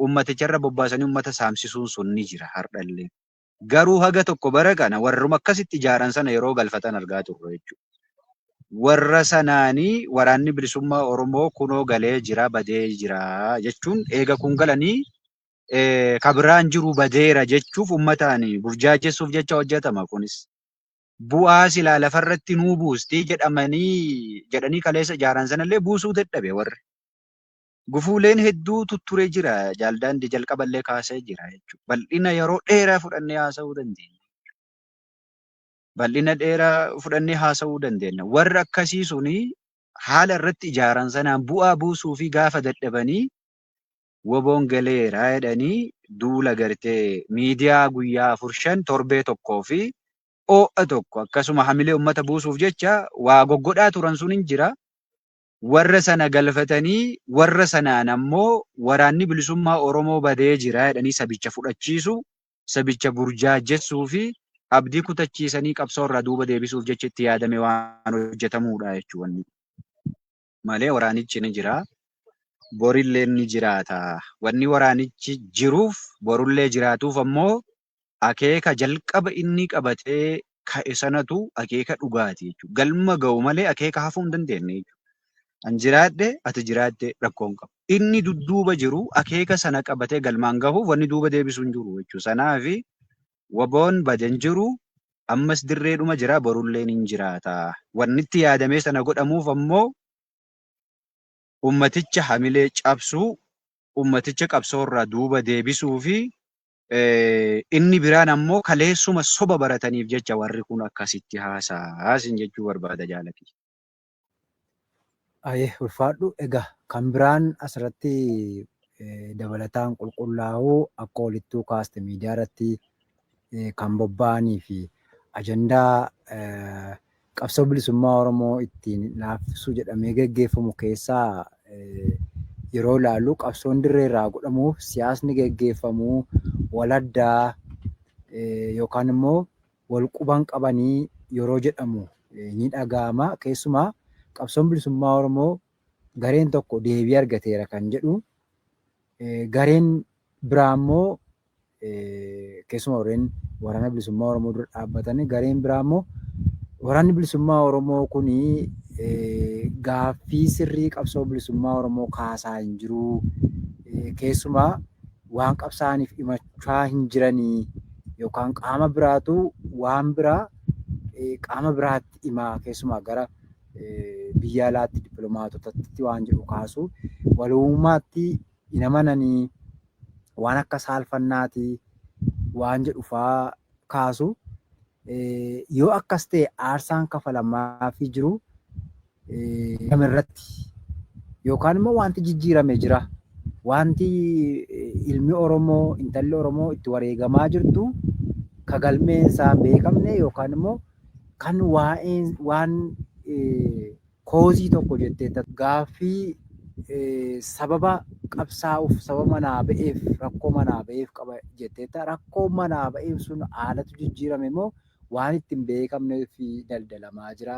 uummaticharra bobbaasanii uummata saamsisuun sun ni jira har'allee. Garuu haga tokko bara kana warruma akkasitti ijaaran sana yeroo galfatan argaa turre jechuudha. Warra sanaanii waraanni bilisummaa Oromoo kunoo galee jira badee jira jechuun eega kun galanii kabiraan jiru badeera jechuuf uummataan burjaajessuuf jecha hojjetama kunis. Bu'aa silaa lafarratti nuu buusti jedhamanii jedhanii kaleessa ijaaran sanallee buusuu dadhabe warri. Gufuuleen hedduu tutture jira. Jaaldaandii jalqaballee kaasee jira jechuudha. Bal'ina yeroo dheeraa fudhannee haasa'uu dandeenya. Bal'ina dheeraa fudhannee haasa'uu dandeenya. Warri akkasii suni haala irratti ijaaran sanaan bu'aa buusuu fi gaafa dadhabanii woboon galeera jedhanii duula gartee miidiyaa guyyaa 4 5 torbee tokkoo fi oo'a tokko akkasuma hamilee uummata buusuuf jecha waa goggodhaa turan sun hin jira. Warra sana galfatanii warra sanaan ammoo waraanni bilisummaa Oromoo badee jira jedhanii sabicha fudhachiisu, sabicha burjaajessuu fi abdii kutachiisanii qabsoo irraa duuba deebisuuf jecha itti yaadame waan hojjetamuudha jechuudha wanni. Malee waraanichi ni jira. Borillee ni jiraata. Wanni waraanichi jiruuf borullee jiraatuuf ammoo akeeka jalqaba inni qabatee ka'e sanatu akeeka dhugaati jechuudha. Galma ga'u malee akeeka hafuu hin dandeenye jechuudha. An jiraadhe ati jiraatte rakkoo hin qabu. Inni dudduuba jiru akeeka sana qabatee galmaan gahuuf wanni duuba deebisu hin jiru jechuudha. Sanaafi woboon bade hin jiru ammas dirreedhuma jira borulleen hin jiraata. Wanni itti yaadamee sana godhamuuf ammoo ummaticha hamilee cabsuu, ummaticha qabsoo irraa duuba deebisuu fi inni biraan ammoo kaleessuma soba barataniif jecha warri kun akkasitti haasaa sin jechuu barbaada jaalati. Aye ulfaadhu egaa kan biraan asirratti dabalataan qulqullaa'uu akka olittuu kaaste miidiyaa irratti kan bobba'anii fi ajandaa qabsoo bilisummaa Oromoo ittiin laaffisuu jedhamee geggeeffamu keessaa yeroo ilaallu qabsoon dirree irraa godhamuuf siyaasni geggeeffamu waladdaa yookaan immoo wal quban qabanii yeroo jedhamu ni dhaga'ama. Keessumaa qabsoon bilisummaa Oromoo gareen tokko deebii argateera kan jedhu gareen biraa immoo keessumaa warreen waraana bilisummaa Oromoo dura dhaabbatanii gareen biraa immoo waraanni bilisummaa Oromoo kun gaaffii sirrii qabsoo bilisummaa Oromoo kaasaa hin jiru. Keessumaa waan qabsaa'aniif himachaa hin jiranii yookaan qaama biraatu waan biraa qaama biraatti himaa keessumaa gara biyya alaatti dippiloomaatotatti waan jedhu kaasu walummaatti hin amananii waan akka saalfannaati waan jedhu faa kaasu. Yoo akkas ta'e aarsaan kafalamaafii jiru kamirratti yookaan immoo wanti jijjiirame jira. Wanti ilmi Oromoo intalli Oromoo itti wareegamaa jirtu ka galmeen isaa hin beekamne yookaan immoo kan waa'een waan koozii tokko jettee gaaffii sababa qabsaa'uuf sababa manaa ba'eef rakkoo manaa ba'eef qaba jetteetta. Rakkoo manaa ba'eef sun haalatu jijjiirame moo waan ittiin beekamnee fi daldalamaa jira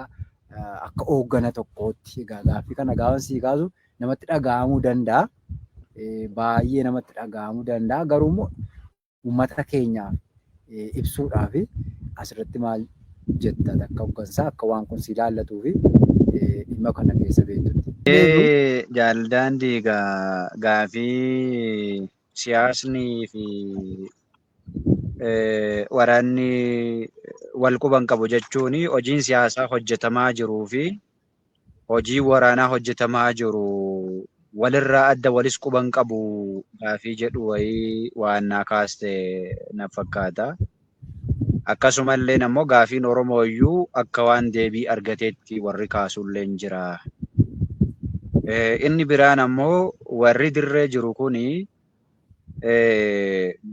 akka hooggana tokkootti. Egaa gaaffii kana gaafa sii kaasu namatti dhaga'amuu danda'a. Baay'ee namatti dhaga'amuu danda'a. Garuu immoo uummata keenyaaf ibsuudhaaf asirratti maal jetta akka hooggansaa akka waan kun si ilaallatuu fi dhimma kana keessa beektutti. Jaaldaandii gaafii siyaasni fi waraanni wal quban qabu jechuun hojiin siyaasaa hojjetamaa jiruu fi hojii waraanaa hojjetamaa jiru walirraa adda walis quban qabu gaafii jedhu wayii waan naa kaaste na fakkaata. Akkasumallee ammoo gaafiin Oromoo iyyuu akka waan deebii argateetti warri kaasullee hin jira. Inni biraan ammoo warri dirree jiru kuni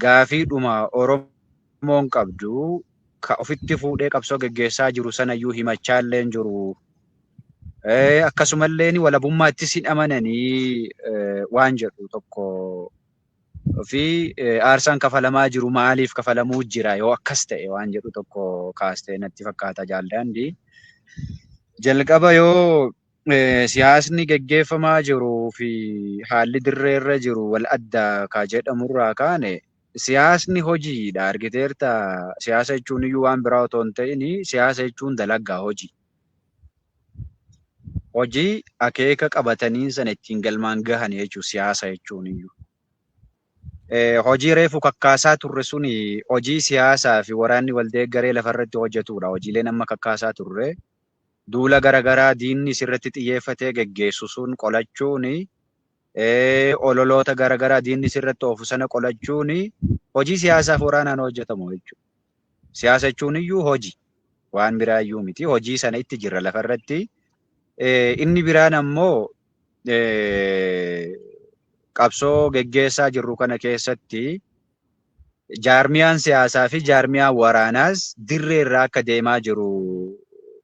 gaafiidhuma Oromoon qabdu ka ofitti fuudhee qabsoo geggeessaa jiru sanayyuu himachaallee hin jiru. Akkasumallee walabummaattis hin amananii waan jedhu tokko fi aarsaan kafalamaa jiru maaliif kafalamuu jira yoo akkas ta'e waan jedhu tokko kaastee natti fakkaata jaaldaandii. Jalqaba yoo siyaasni geggeeffamaa jiruu fi haalli dirreerra jiru wal adda ka jedhamurraa kaane, siyaasni hojiidha, argiteerta. Siyaasa jechuun iyyuu waan biraa otoo hin ta'in, siyaasa jechuun dalagaa, hojii. Hojii akeeka qabatanii sana ittiin galmaan gahan jechuudha siyaasa jechuun iyyuu. Hojii reefu kakkaasaa turre suni hojii siyaasaa fi waraanni wal deeggaree lafarratti hojjetudha. Hojiileen amma kakkaasaa turre duula garaagaraa diinni sirratti xiyyeeffatee geggeessu sun qolachuun, ololoota garaagaraa diinni sirratti oofu sana qolachuun hojii siyaasaaf waraanaan hojjetamu jechuudha. Siyaasa jechuun iyyuu hojii, waan biraa iyyuu miti. Hojii sana itti jirra lafarratti. Inni biraan ammoo qabsoo geggeessaa jirru kana keessatti jaarmiyaan siyaasaa fi jaarmiyaan waraanaas dirree irraa akka deemaa jiru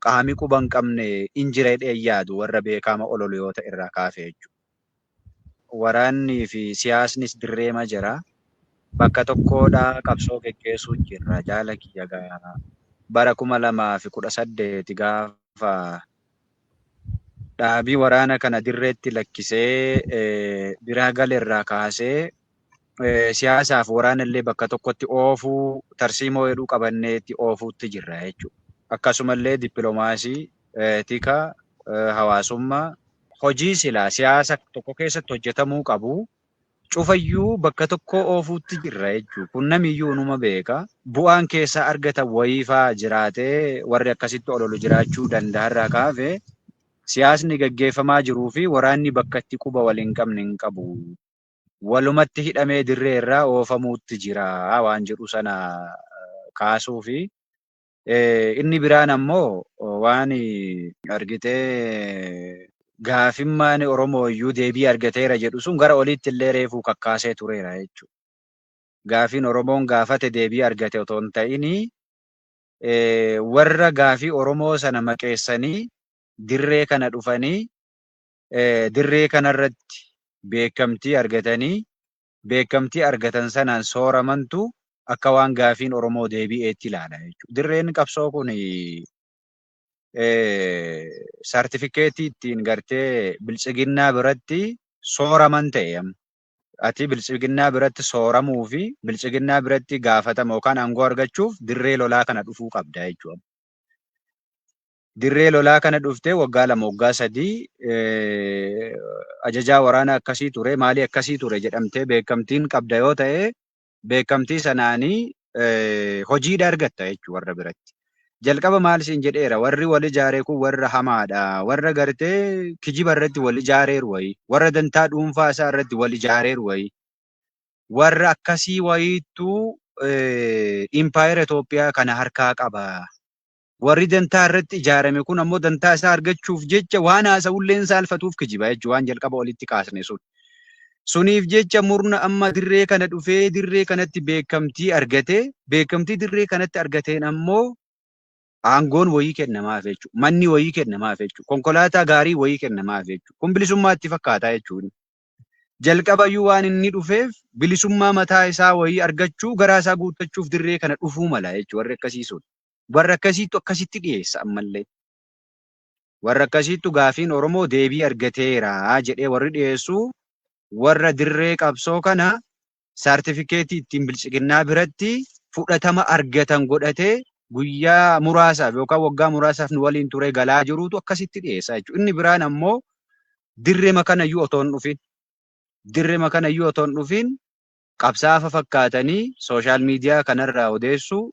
qaami quba hin qabne hin jira jedhee yaadu, warra beekama ololu yoo ta'e irraa kaase jechuudha. Waraannii fi siyaasnis dirreema jira. Bakka tokkodhaa qabsoo geggeessuu jirra, jaala kiyya. Gaa bara 2018 gaafa dhaabii waraana kana dirreetti lakkisee biraa galerraa kaasee siyaasaaf waraana illee bakka tokkotti oofuu tarsiimoo jedhuu qabanneetti oofuutti jirra jechuudha. Akkasumallee dippiloomaasii, tika, hawaasummaa, hojii silaa siyaasa tokko keessatti hojjetamuu qabu cufayyuu bakka tokko oofuutti jirra jechuudha. Kun namiyyuu numa beeka. Bu'aan keessaa argatan wayiifaa jiraatee warri akkasitti ololu jiraachuu danda'arraa kaafe, siyaasni gaggeeffamaa jiruu fi waraanni bakka itti quba wal hin qabne hin qabu. Walumatti hidhamee dirree irraa oofamuutti jira waan jedhu sana kaasuu fi inni biraan ammoo waan argitee gaafimmaan Oromoo iyyuu deebii argateera jedhu sun gara oliitti illee reefuu kakkaasee tureera jechuudha. Gaafiin Oromoon gaafate deebii argate otoo hin ta'ini, warra gaafii Oromoo sana maqeessanii dirree kana dhufanii dirree kanarratti beekamtii argatanii, beekamtii argatan sanaan sooramantu akka waan gaafiin Oromoo deebi'eetti ilaala jechuudha. Dirreen qabsoo kun saartifikeetii ittiin gartee biltsiginnaa biratti sooraman ta'e amma. Ati biltsiginnaa biratti sooramuu fi biltsiginnaa biratti gaafatama yookaan aangoo argachuuf dirree lolaa kana dhufuu qabda jechuudha. Dirree lolaa kana dhuftee waggaa 2, waggaa 3 ajajaa waraanaa akkasii ture, maalii akkasii ture jedhamtee beekamtiin qabda yoo ta'e, beekamtii sanaanii hojiidha argatta jechuudha warra biratti. Jalqaba maal siin jedheera? Warri wal ijaare kun warra hamaadha. Warra gartee kijiba irratti wal ijaareeru wayii, warra dantaa dhuunfaa isaa irratti wal ijaareeru wayii, warra akkasii wayiittuu impaayera Itoophiyaa kana harkaa qaba. Warri dantaa irratti ijaarame kun ammoo dantaa isaa argachuuf jecha waan haasa'ullee hin saalfatuuf kijiba jechuudha, waan jalqaba olitti kaasne sun. Suniif jecha murna amma dirree kana dhufee dirree kanatti beekamtii argate, beekamtii dirree kanatti argateen ammoo aangoon wayii kennamaaf jechuudha. Manni wayii kennamaaf jechuudha. Konkolaataa gaarii wayii kennamaaf jechuudha. Kun bilisummaatti fakkaataa jechuudha. Jalqabayyuu waan inni dhufeef bilisummaa mataa isaa wayii argachuu, garaa isaa guuttachuuf dirree kana dhufuu mala jechuudha warri akkasii sun. Warra akkasiitu akkasitti dhiyeessa ammallee. Warra akkasiitu gaafiin Oromoo deebii argateera jedhee warri dhiyeessu warra dirree qabsoo kana saartifikeetii ittiin biltsiginnaa biratti fudhatama argatan godhatee guyyaa muraasaaf yookaan waggaa muraasaaf nu waliin ture galaa jirutu akkasitti dhiyeessa jechuudha. Inni biraan ammoo dirrema kanayyuu otoo hin dhufin, dirrema kanayyuu otoo hin dhufin qabsaafa fakkaatanii social media kanarraa odeessuu,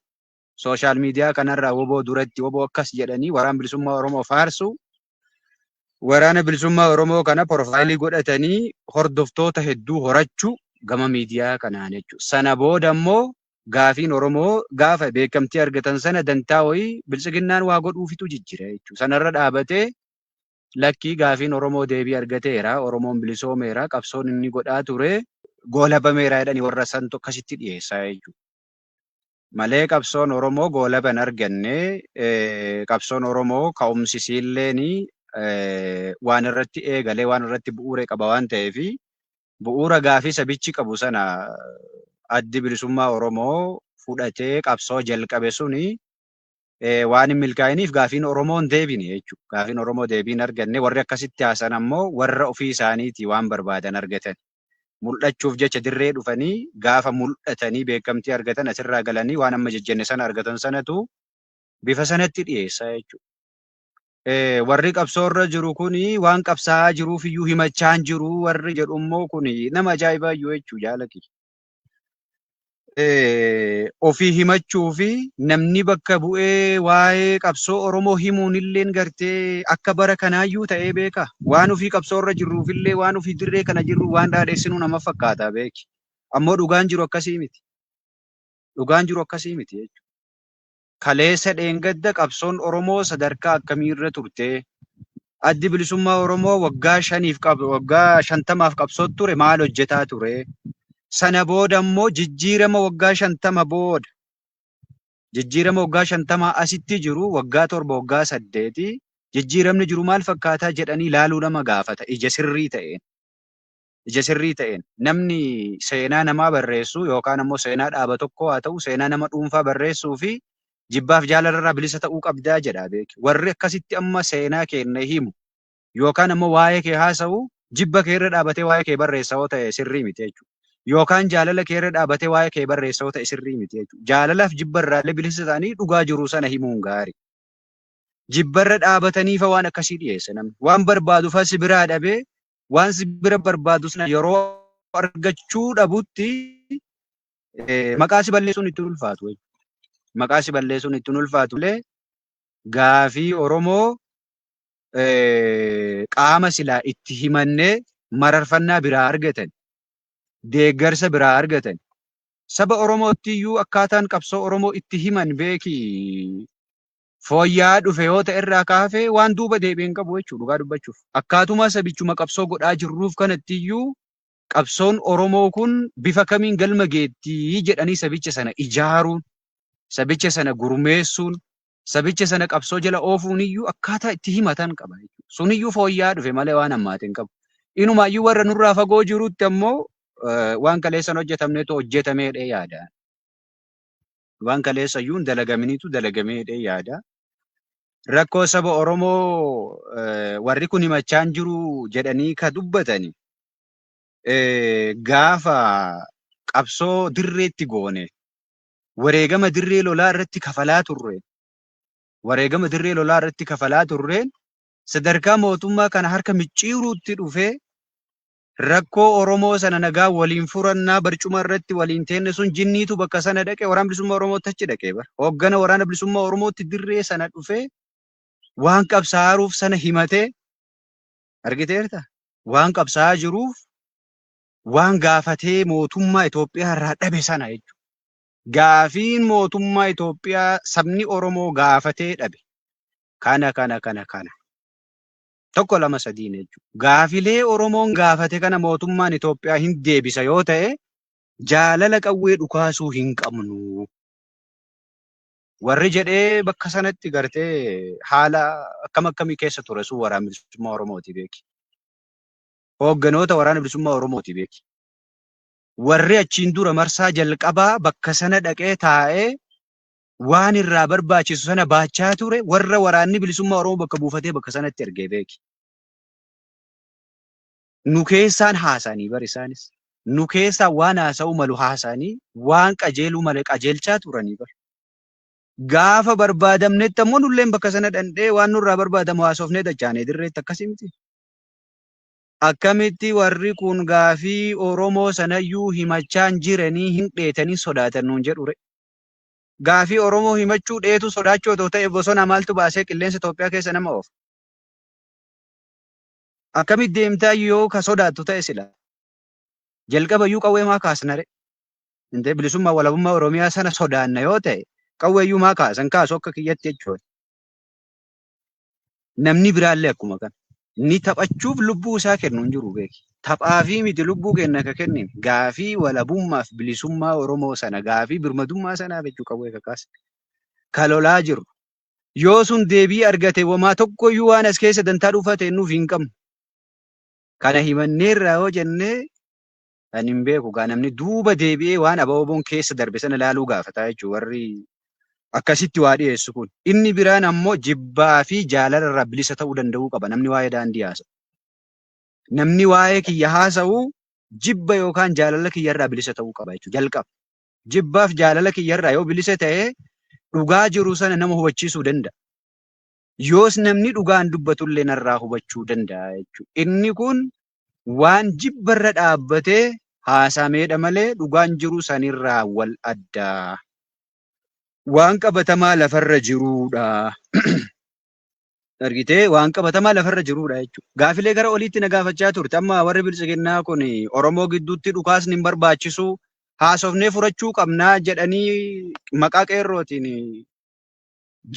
social media kanarraa WBO duratti WBO akkas jedhanii Waraana Bilisummaa Oromoo faarsu, Waraana Bilisummaa Oromoo kana profile godhatanii hordoftoota hedduu horachuu gama miidiyaa kanaan jechuudha. Sana booda immoo gaafiin Oromoo gaafa beekamtii argatan sana dantaa wayii biltsiginnaan waa godhuufitu jijjira jechuudha. Sanarra dhaabatee lakkii, gaafiin Oromoo deebii argateera, Oromoon bilisoomeera, qabsoon inni godhaa ture goolabameera jedhanii warra santu akkasitti dhiyeessaa jechuudha. Malee qabsoon Oromoo goolaba hin arganne, qabsoon Oromoo ka'umsi isiilleen waan irratti eegalee waan irratti bu'uure qaba waan ta'eef, bu'uura gaafii sabichi qabu sana Addi Bilisummaa Oromoo fudhatee qabsoo jalqabe suni waan hin milkaa'iniif gaafiin Oromoo hin deebine jechuudha. Gaafiin Oromoo deebii hin arganne. Warri akkasitti haasan ammoo warra ofii isaaniitii waan barbaadan argatan. Mul'achuuf jecha dirree dhufanii gaafa mul'atanii beekamtii argatan asirraa galanii waan amma jejjenne sana argatan sanatu bifa sanatti dhiyeessaa jechuudha. Warri qabsoo irra jiru kuni waan qabsaa'aa jiruuf iyyuu himachaa hin jiru warri jedhu immoo kuni nama ajaa'ibaa iyyuu jechuudha jaalati. Ofii himachuu fi namni bakka bu'ee waa'ee qabsoo Oromoo himuun illeen gartee akka bara kanaayyuu ta'ee beeka. Waan ofii qabsoo irra jirruuf illee waan ofii dirree kana jirru waan dhaadheessinuu nama fakkaata beeki. Ammoo dhugaan jiru akkasii miti. Dhugaan jiru akkasii miti jechuudha. Kaleessa dheengadda qabsoon Oromoo sadarkaa akkamiirra turte? Addi Bilisummaa Oromoo waggaa shaniif waggaa 50f qabsoo ture maal hojjetaa ture? Sana booda immoo jijjiirama waggaa 50 booda, jijjiirama waggaa 50 asitti jiru, waggaa 7, waggaa 8 jijjiiramni jiru maal fakkaataa jedhanii ilaaluu nama gaafata ija sirrii ta'een. Ija sirrii ta'een namni seenaa namaa barreessu yookaan ammoo seenaa dhaaba tokkoo haa ta'u, seenaa nama dhuunfaa barreessuu fi jibbaaf jaalalarraa bilisa ta'uu qabdaa jedha beeki. Warri akkasitti amma seenaa keenya himu yookaan ammoo waa'ee kee haasa'u jibba kee irra dhaabatee waa'ee kee barreessa yoo ta'e sirrii miti jechuudha. Yookaan jaalala kee irra dhaabatee waa'ee kee barreessa yoo ta'e sirrii miti jechuudha. Jaalalaaf jibba irraallee bilisa ta'anii dhugaa jiru sana himuun gaarii. Jibbarra dhaabatanii fa waan akkasii dhiyeessa namni. Waan barbaadu fa si biraa dhabee waan si bira barbaadu sana yeroo argachuu dhabutti maqaa si balleessuun itti ulfaatu. Maqaa si balleessuun itti ulfaatu illee gaafii Oromoo qaama silaa itti himannee mararfannaa biraa argatan, deeggarsa biraa argatan. Saba Oromootti iyyuu akkaataan qabsoo Oromoo itti himan beeki fooyya'aa dhufe yoo ta'e irraa kaafee waan duuba deebi'e hin qabu jechuudha dhugaa dubbachuuf. Akkaatuma sabichuma qabsoo godhaa jirruuf kanatti iyyuu qabsoon Oromoo kun bifa kamiin galma geettii jedhanii sabicha sana ijaaruun, sabicha sana gurmeessuun, sabicha sana qabsoo jala oofuun iyyuu akkaataa itti himatan qaba jechuudha. Suniyyuu fooyya'aa dhufe malee waan hammaate hin qabu. Inumaayyuu warra nurraa fagoo jirutti ammoo waan kaleessan hojjetamnetu hojjetameedhee yaada. Waan kaleessa iyyuu hin dalagaminitu dalagamee jedhee yaada. Rakkoo saba Oromoo warri kun himachaa hin jiru jedhanii ka dubbatani gaafa qabsoo dirreetti goone, wareegama dirree lolaa irratti kafalaa turre, wareegama dirree lolaa irratti kafalaa turreen sadarkaa mootummaa kana harka micciiruutti dhufee rakkoo Oromoo sana nagaa waliin furannaa barcuma irratti waliin teenne sun jinniitu bakka sana dhaqe, Waraana Bilisummaa Oromootti achi dhaqee bara. Hooggana Waraana Bilisummaa Oromootti dirree sana dhufee waan qabsaa'aruuf sana himatee argiteerta. Waan qabsaa'aa jiruuf waan gaafatee mootummaa Itoophiyaa irraa dhabe sana jechuudha. Gaafiin mootummaa Itoophiyaa sabni Oromoo gaafatee dhabe kana kana kana kana. Tokko, lama, sadiin jechuudha. Gaafilee Oromoon gaafate kana mootummaan Itoophiyaa hin deebisa yoo ta'e jaalala qawwee dhukaasuu hin qabnu. Warri jedhee bakka sanatti gartee haala akkam akkamii keessa ture sun Waraana Bilisummaa Oromooti beeki. Hoogganoota Waraana Bilisummaa Oromooti beeki. Warri achiin dura marsaa jalqabaa bakka sana dhaqee taa'ee waan irraa barbaachisu sana baachaa ture warra Waraanni Bilisummaa Oromoo bakka buufatee bakka sanatti ergee beeki. Nu keessaan haasa'anii bar isaanis. Nu keessaan waan haasa'uu malu haasa'anii waan qajeeluu male qajeelchaa turanii bar. Gaafa barbaadamnetti ammoo nulleen bakka sana dhandhee waan nurraa barbaadamu haasofnee dachaanee dirreetti, akkasii miti. Akkamitti warri kun gaafii Oromoo sanayyuu himachaa hin jiranii, hin dheetanii sodaatan nuun jedhure? Gaafii Oromoo himachuu dheetu sodaachuu otoo ta'e bosona maaltu baasee qilleensa Itoophiyaa keessa nama oofa? Akkamitti deemtaa yoo ka sodaattu ta'e sila? Jalqaba iyyuu qawwee maa kaasnare? Intee bilisummaa walabummaa Oromiyaa sana sodaanna yoo ta'e qawwee iyyuu maa kaasan? Kaasu akka kiyyatti jechuudha. Namni biraallee akkuma kana. Ni taphachuuf lubbuu isaa kennu hin jiru beeki. Taphaafii miti lubbuu kenna ka kennine. Gaafii walabummaaf bilisummaa Oromoo sana, gaafii birmadummaa sanaaf jechuu qawwee kakaase. Ka lolaa jiru. Yoo sun deebii argate wamaa tokkoyyuu waan as keessa dantaa dhuunfaa ta'e nuuf hin qabnu. Kana himanneerraa yoo jennee kan hin beeku gaa namni duuba deebi'ee waan ABO'n keessa darbe sana ilaaluu gaafata jechuudha warri akkasitti waa dhiyeessu kun. Inni biraan ammoo jibbaa fi jaalala irraa bilisa ta'uu danda'uu qaba namni waa'ee daandii haasa'u. Namni waa'ee kiyya haasa'u jibba yookaan jaalala kiyya irraa bilisa ta'uu qaba jechuudha jalqaba. Jibbaaf jaalala kiyya irraa yoo bilisa ta'e dhugaa jiru sana nama hubachiisuu danda'a. Yoos namni dhugaan dubbatullee narraa hubachuu danda'a jechuudha. Inni kun waan jibbarra dhaabbatee haasameedha malee dhugaan jiru sanirraa wal addaa. Waan qabatamaa lafarra jiruudha. Argitee waan qabatamaa lafarra jiruudha jechuudha. Gaafilee gara oliitti na gaafachaa turte. Amma warri biltsiginnaa kun Oromoo gidduutti dhukaasni hin barbaachisu haasofnee furachuu qabnaa jedhanii maqaa qeerrootiin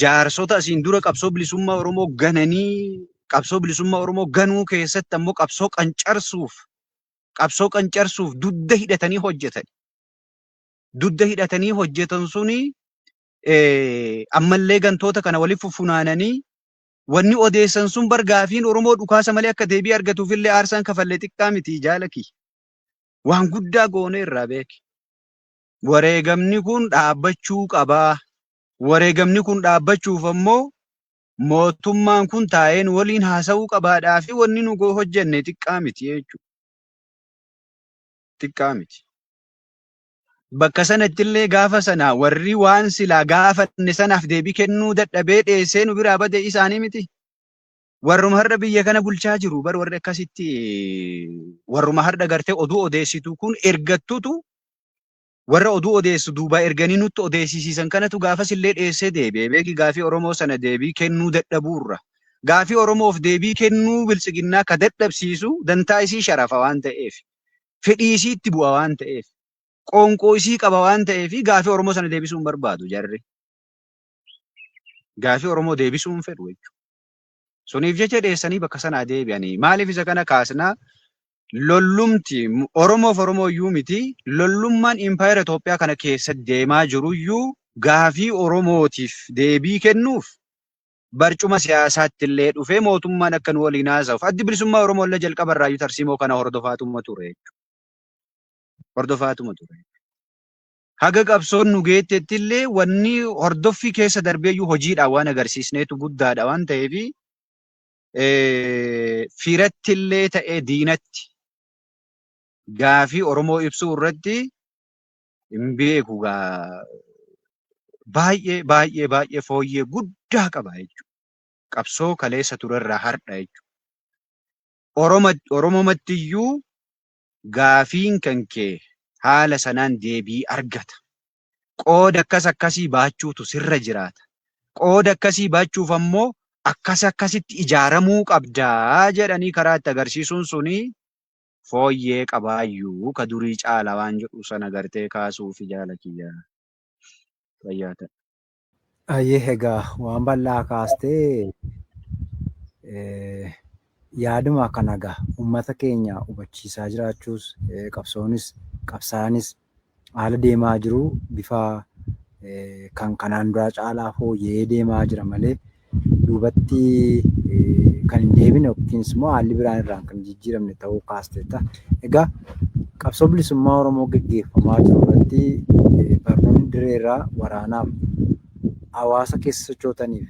jaarsota asiin dura qabsoo bilisummaa Oromoo gananii qabsoo bilisummaa Oromoo ganuu keessatti ammoo qabsoo qancarsuuf dugda hidhatanii hojjetan. Dugda hidhatanii hojjetan suni ammallee gantoota kana walitti funaananii wanni odeessan sun bar gaafiin Oromoo dhukaasa malee akka deebii argatuuf illee aarsaan kafallee xiqqaa miti jaalaki. Waan guddaa goone irraa beeki. Wareegamni kun dhaabbachuu qabaa. Wareegamni kun dhaabbachuuf ammoo mootummaan kun taa'een waliin haasa'uu qabaadhaa fi wanni nu hojjenne xiqqaa miti jechuudha. Xiqqaa miti. Bakka sanatti illee gaafa sana warri waan silaa gaafanne sanaaf deebii kennuu dadhabee dheessee nu biraa bade isaanii miti. Warruma har'a biyya kana bulchaa jiru bar warri akkasitti warruma har'a gartee oduu odeessitu kun ergattutu warra oduu odeessu duubaa erganii nutti odeessisiisan kanatu gaafas illee dheessee deebi'e. Beeki, gaafii Oromoo sana deebii kennuu dadhabuurra. Gaafii Oromoof deebii kennuu biltsiginnaa ka dadhabsiisu dantaa isii sharafa waan ta'eef. Fedhii isii itti bu'a waan ta'eef. Qoonqoo isii qaba waan ta'eef gaafii Oromoo sana deebisuu hin barbaadu jarri. Gaafii Oromoo deebisuu hin fedhu jechuudha. Suniif jecha dheessanii bakka sanaa deebi'anii. Maaliif isa kana kaasnaa? Lollumti Oromoof Oromoo iyyuu miti, lollummaan impaayera Itoophiyaa kana keessa deemaa jiruyyuu gaafii Oromootiif deebii kennuuf barcuma siyaasaatti illee dhufee mootummaan akka nu waliin haasa'uuf addi bilisummaa Oromoo illee jalqaba irraayyuu tarsiimoo kana hordofaatuma ture jechuudha. Hordofaatuma ture. Haga qabsoon nu geettetti illee wanni hordoffii keessa darbeeyyuu hojiidhaan waan agarsiisneetu guddaadha waan ta'eef firatti illee ta'ee diinatti gaafii Oromoo ibsuu irratti hin beeku gaa baay'ee baay'ee baay'ee fooyyee guddaa qaba jechuudha. Qabsoo kaleessa turerraa har'a jechuudha. Oromomattiyyuu gaafiin kan kee haala sanaan deebii argata. Qooda akkas akkasii baachuutu sirra jiraata. Qooda akkasii baachuuf ammoo akkas akkasitti ijaaramuu qabdaa jedhanii karaa itti agarsiisuun suni fooyyee qabaayyuu ka durii caala waan jedhu sana gartee kaasuufi jaala kiyya fayyaa ta'a. Ayyee, egaa waan bal'aa kaastee yaaduma kana egaa uummata keenya hubachiisaa jiraachuus qabsoonis qabsaa'anis haala deemaa jiru bifa kan kanaan duraa caalaa fooyya'ee deemaa jira malee duubatti kan hin deebine yookiin immoo haalli biraan irraan kan jijjiiramne ta'uu kaasteetta. Egaa qabsoo bilisummaa Oromoo gaggeeffamaa jiru irratti barnoonni direerraa waraanaaf hawaasa keessa sochootaniif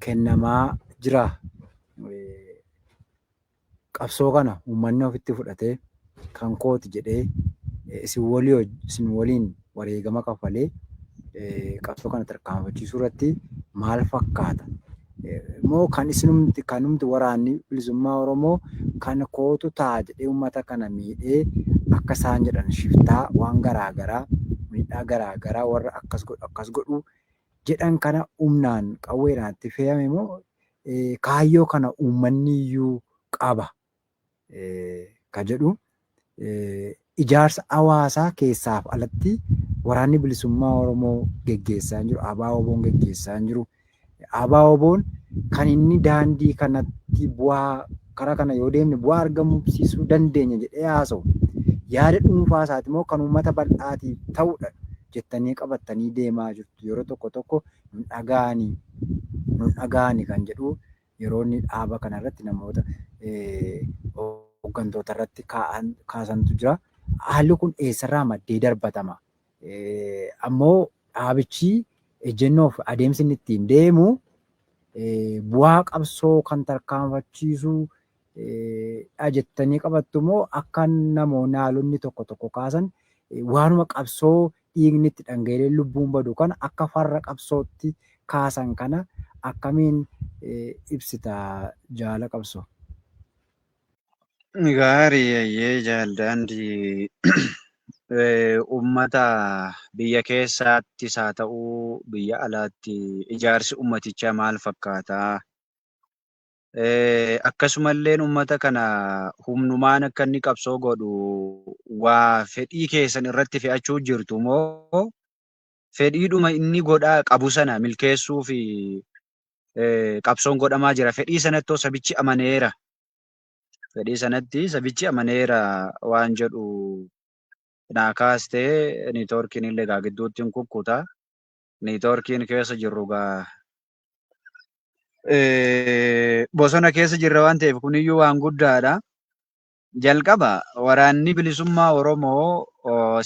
kennamaa jira. Qabsoo kana uummanni ofitti fudhatee kan kooti jedhee isin waliin wareegama kaffalee qabsoo kana tarkaanfachiisuu irratti maal fakkaata? Moo kan isinumti kanumti waraanni bilisummaa Oromoo kan kootu ta'a jedhee uummata kana miidhee akka isaan jedhan shiftaa waan garaa garaa miidhaa garaa garaa warra akkas godhu akkas godhu jedhan kana humnaan qawweedhaan itti fe'ame moo kaayyoo kana uummanni iyyuu qaba ka jedhu, ijaarsa hawaasaa keessaaf alatti waraanni bilisummaa Oromoo geggeessaa jiru, ABO-WBOn geggeessaa jiru. ABO-WBOn kan inni daandii kanatti bu'aa karaa kana yoo deemne bu'aa argamsiisuu dandeenya jedhee haasa'u yaada dhuunfaa isaati moo kan uummata bal'aatiif ta'udha jettanii qabattanii deemaa jirtu. Yeroo tokko tokko nun dhaga'anii nun dhaga'anii kan jedhu yeroo inni dhaaba kanarratti namoota hooggantoota irratti kaasantu jira. Haalli kun eessarraa maddee darbatama? Ammoo dhaabichi ejjennoof adeemsi inni ittiin deemu bu'aa qabsoo kan tarkaanfachiisu dha jettanii qabattu moo akka namoonni haalonni tokko tokko kaasan waanuma qabsoo dhiigni itti dhangala'ee lubbuun badu kana akka farra qabsootti kaasan kana akkamiin ibsita jaala qabsoo? Gaarii ayyee jaaldaandii ummata biyya keessaattis haa ta'uu biyya alaatti ijaarsi ummatichaa maal fakkaataa? Akkasumalleen ummata kana humnumaan akka inni qabsoo godhu waa fedhii keessan irratti fe'achuu jirtu moo fedhiidhuma inni godhaa qabu sana milkeessuu fi qabsoon godhamaa jira. Fedhii sanattoo sabichi amaneera. Fedhii sanatti sabichi amaneera waan jedhu naa kaastee niitoorkiin illee gaa gidduutti hin kukkuta. Niitoorkiin keessa jirru gaa bosona keessa jirra waan ta'eef kuniyyuu waan guddaadha. Jalqaba waraanni bilisummaa Oromoo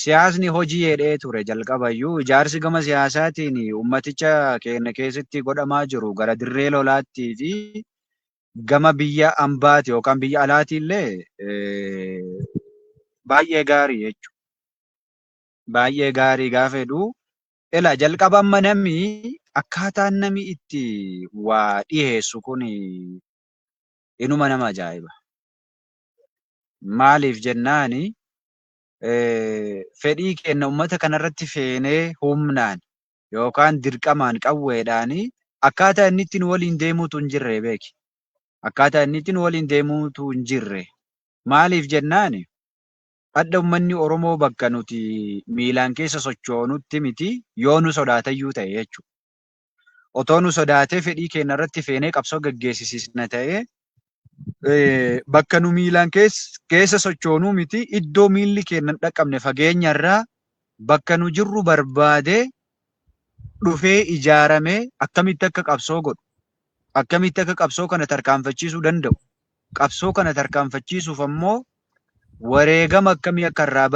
siyaasni hojii jedhee ture jalqabayyuu ijaarsi gama siyaasaatiin ummaticha keenya keessatti godhamaa jiru gara dirree lolaattii fi gama biyya ambaati yookaan biyya alaati illee baay'ee gaarii jechuudha. Baay'ee gaarii gaafa jedhu ela jalqaba amma namni akkaataan namni itti waa dhiheessu kun inuma nama ajaa'iba. Maaliif jennaani fedhii keenya uummata kanarratti feenee humnaan yookaan dirqamaan qawweedhaan akkaataa inni ittiin waliin deemuutu hin jirre beeki. Akkaataa inni ittiin waliin deemuutu hin jirre. Maaliif jennaani hadha uummanni Oromoo bakka nuti miilaan keessa sochoonutti miti yoo nu sodaatayyuu ta'e jechuudha. Otoo nu sodaatee fedhii keenya irratti feenee qabsoo gaggeessisiisna ta'ee bakka nu miilaan keessa sochoonuu miti iddoo miilli keenya hin dhaqqabne fageenya irraa bakka nu jirru barbaadee dhufee ijaaramee akkamitti akka qabsoo godhu akkamitti akka qabsoo kana tarkaanfachiisuu danda'u qabsoo kana tarkaanfachiisuuf ammoo wareegama akkamii akka irraa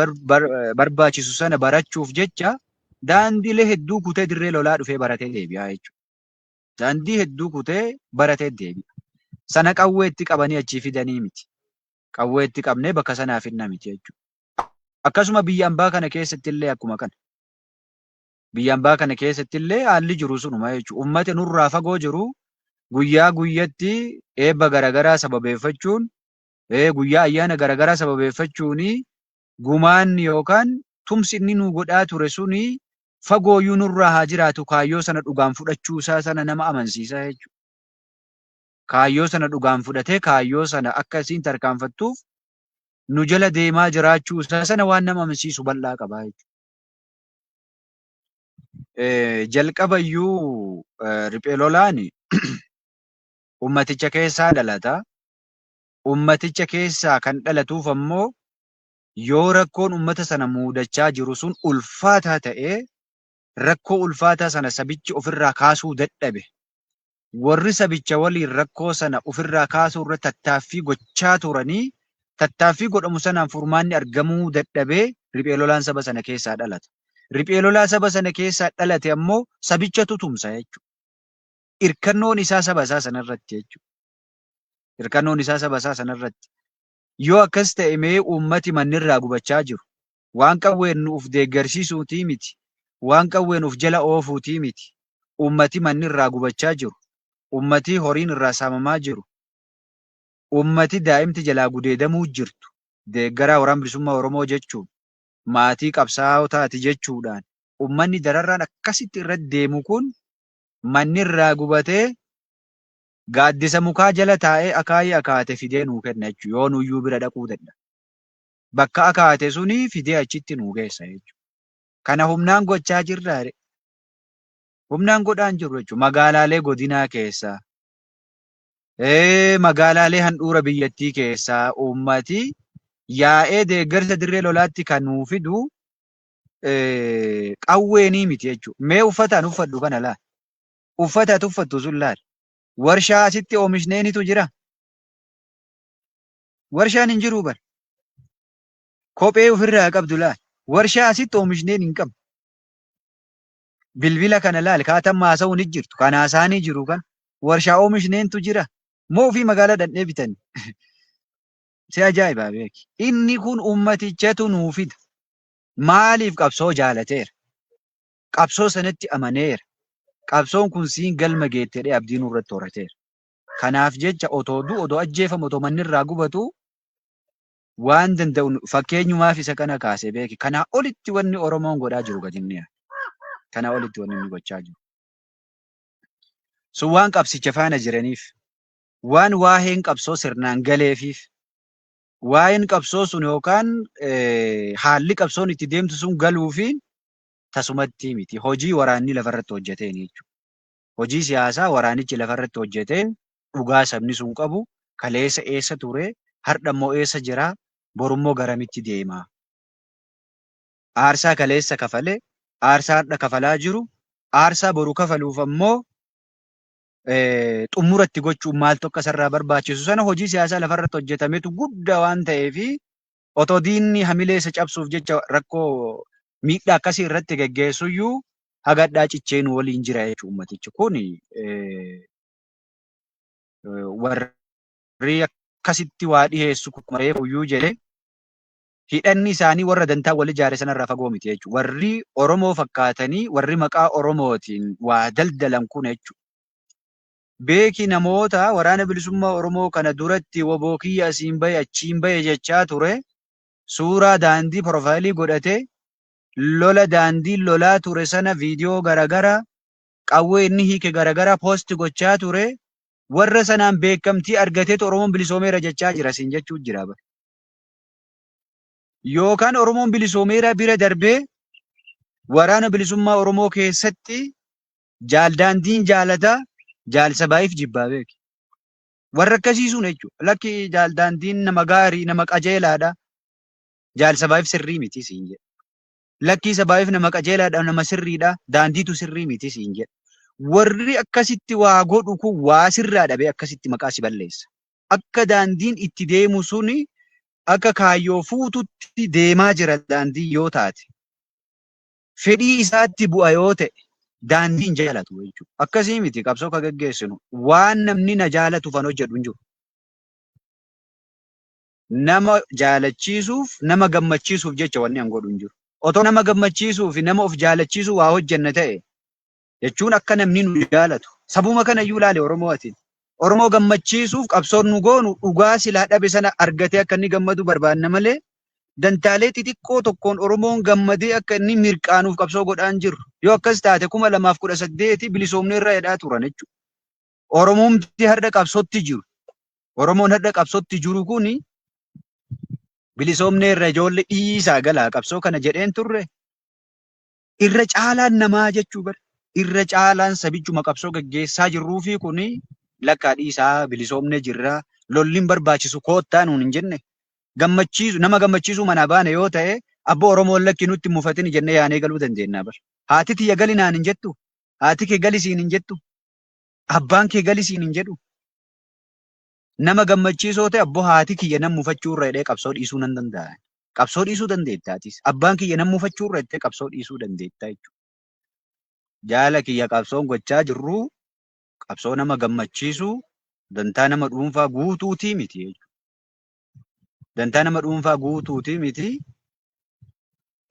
barbaachisu sana barachuuf jecha daandiilee hedduu kutee dirree lolaa dhufee baratee deebi'a jechuudha. Daandii hedduu kutee baratee deebi'a. Sana qawwee itti qabanii achii fidanii miti. Qawwee itti qabnee bakka sanaa fidna miti jechuudha. Akkasuma biyya ambaa kana keessatti illee akkuma kana. Biyya ambaa kana keessatti illee haalli jiru sunuma jechuudha. Uummati nurraa fagoo jiru guyyaa guyyatti eebba garaagaraa sababeeffachuun guyyaa ayyaana garaagaraa sababeeffachuun gumaanni yookaan tumsi inni nu godhaa ture suni fagooyyuu nurraa haa jiraatu kaayyoo sana dhugaan fudhachuu isaa sana nama amansiisa jechuudha. Kaayyoo sana dhugaan fudhatee kaayyoo sana akka isiin tarkaanfattuuf nu jala deemaa jiraachuu isaa sana waan nama amansiisu bal'aa qaba jechuudha. Jalqabayyuu riphee lolaan ummaticha keessaa dhalata. Ummaticha keessaa kan dhalatuuf ammoo yoo rakkoon ummata sana muudachaa jiru sun ulfaataa ta'ee rakkoo ulfaataa sana sabichi ofirraa kaasuu dadhabe warri sabicha waliin rakkoo sana ofirraa kaasuu irra tattaaffii gochaa turanii tattaaffii godhamu sanaan furmaanni argamuu dadhabee riphee lolaan saba sana keessaa dhalata. Riphee lolaa saba sana keessaa dhalate ammoo sabichatu tumsa jechuudha. Irkannoon isaa saba isaa sanarratti jechuudha. Irkannoon isaa saba isaa sanarratti. Yoo akkas ta'e mee uummati mannirraa gubachaa jiru waan qawween nu uf deeggarsiisuutii miti. Waan qawween uf jala oofuutii miti. Uummati mannirraa gubachaa jiru. Uummati horiin irraa saamamaa jiru. Uummati daa'imti jalaa gudeedamuu jirtu. Deeggaraa Waraana Bilisummaa Oromoo jechuun maatii qabsaa'otaati jechuudhaan uummanni dararraan akkasitti irratti deemu kun mannirraa gubatee gaaddisa mukaa jala taa'ee akaayii akaate fidee nuu kenna jechuudha. Yoo nuyyuu bira dhaquu dadha. Bakka akaate suni fidee achitti nuu geessa jechuudha. Kana humnaan gochaa jirraa? Humnaan godhaa hin jirru jechuudha. Magaalaalee godinaa keessaa, magaalaalee handhuura biyyattii keessaa uummati yaa'ee deeggarsa dirree lolaatti kan nuu fidu Qawweenii miti jechuudha. Mee uffataan uffadhu kana laal. Uffata ati uffattu sun laal. Warshaa asitti oomishneentu jira. Warshaan hin jiru bar. Kophee ofirraa qabdu laal. Warshaa asitti oomishneen hin qabnu. Bilbila kana laal kaatan haasa'uun ni jirtu. Kan haasa'anii jiru kan warshaa oomishneentu jira. Moo ofii magaalaa dhandhee bitani. Si ajaa'ibaa beeki. Inni kun ummatichatu nuu fida. Maaliif qabsoo jaalateera? Qabsoo sanatti amaneera. Qabsoon kun siin galma geette jedhee abdii nurratti horateera. Kanaaf jecha otoo du'u, otoo ajjeefamu, otoo manni irraa gubatu waan danda'u fakkeenyumaaf isa kana kaasee beeki. Kanaa olitti wanni Oromoon godhaa jiru gadi inni yaada. Kanaa olitti wanni inni gochaa jiru. Sun waan qabsicha faana jiraniif, waan waa'een qabsoo sirnaan galeefiif, waa'een qabsoo sun yookaan haalli qabsoon itti deemtu sun galuufi tasumatti miti. Hojii waraanni lafarratti hojjeteen jechuudha. Hojii siyaasaa waraanichi lafarratti hojjeteen dhugaa sabni sun qabu kaleessa eessa ture, har'a immoo eessa jira, borummoo garamitti deema. Aarsaa kaleessa kafale, aarsaa har'a kafalaa jiru, aarsaa boru kafaluuf ammoo xumura itti gochuun maaltu akka isarraa barbaachisu sana hojii siyaasaa lafarratti hojjetametu guddaa waan ta'eefi otoo diinni hamilee isa cabsuuf jecha rakkoo miidhaa akkasii irratti geggeessuyyuu hagadhaa cichee nu waliin jira jechuudha ummatichi. Kun warri akkasitti waa dhiheessu akkuma reefu iyyuu jedhe hidhanni isaanii warra dantaa wal ijaare sanarraa fagoo miti jechuudha. Warri Oromoo fakkaatanii warri maqaa Oromootiin waa daldalan kun jechuudha. Beeki namoota waraana bilisummaa Oromoo kana duratti woboo kiyya asiin bahe achiin bahe jechaa ture suuraa daandii profaayilii godhatee lola daandii lolaa ture sana viidiyoo garagaraa qawwee inni hiike garagaraa poosti gochaa ture warra sanaan beekamtii argateetu Oromoon bilisoomeera jechaa jira siin jechuu jira bara. Yookaan Oromoon bilisoomeera bira darbee waraana bilisummaa Oromoo keessatti jaal daandiin jaalataa jaal sabaayiif jibbaa beeki. Warra akkasii sun jechuudha. Lakki jaal daandiin nama gaarii nama qajeelaadha. Jaal sabaayiif sirrii miti siin jedha. Lakkii sabaayiif nama qajeelaadha nama sirriidha. Daandiitu sirrii miti siin jedha. Warri akkasitti waa godhu kun waa sirraa dhabee akkasitti maqaa si balleessa. Akka daandiin itti deemu suni akka kaayyoo fuututti deemaa jira daandiin yoo taate. Fedhii isaatti bu'a yoo ta'e daandii hin jaalatu jechuudha. Akkasii miti qabsoo ka geggeessinu waan namni na jaalatuuf an hojjedhu hin jiru. Nama jaalachiisuuf nama gammachiisuuf jecha wanni an godhu hin jiru. Otoo nama gammachiisuu fi nama of jaalachiisuu waa hojjenna ta'e jechuun akka namni nu jaalatu. Sabuma kana iyyuu ilaali Oromoo ati. Oromoo gammachiisuuf qabsoon nu goonu dhugaa silaa dhabe sana argatee akka inni gammadu barbaanna malee dantaalee xixiqqoo tokkoon Oromoon gammadee akka inni mirqaanuuf qabsoo godhaan jiru. Yoo akkas taate 2018 bilisoomnee irra jedhaa turan jechuudha. Oromoomti har'a qabsootti jiru. Oromoon har'a qabsootti jiru kuni bilisoomnee irra ijoollee dhiisaa galaa qabsoo kana jedheen turre. Irra caalaan namaa jechuu bar. Irra caalaan sabichuma qabsoo gaggeessaa jirruu fi kuni lakkaa dhiisaa bilisoomnee jirra. Lolli hin barbaachisu koottaa nuun hin jenne. Gammachiisu nama gammachiisuu manaa baane yoo ta'e abboo Oromoon lakki nutti hin mufatini jennee yaanee galuu dandeenya bar. Haati tiyya gali naan hin jettu. Haati kee gali siin hin jettu. Abbaan kee gali siin hin jedhu. Nama gammachiisoo ta'e abboo haati kiyya nan mufachuu irra jedhee qabsoo dhiisuu nan danda'a. Qabsoo dhiisuu dandeetta atis. Abbaan kiyya nan mufachuu irra jettee qabsoo dhiisuu dandeetta jechuudha. Jaala kiyya qabsoon gochaa jirru qabsoo nama gammachiisuu dantaa nama dhuunfaa guutuutii miti jechuudha. Dantaa nama dhuunfaa guutuutii miti.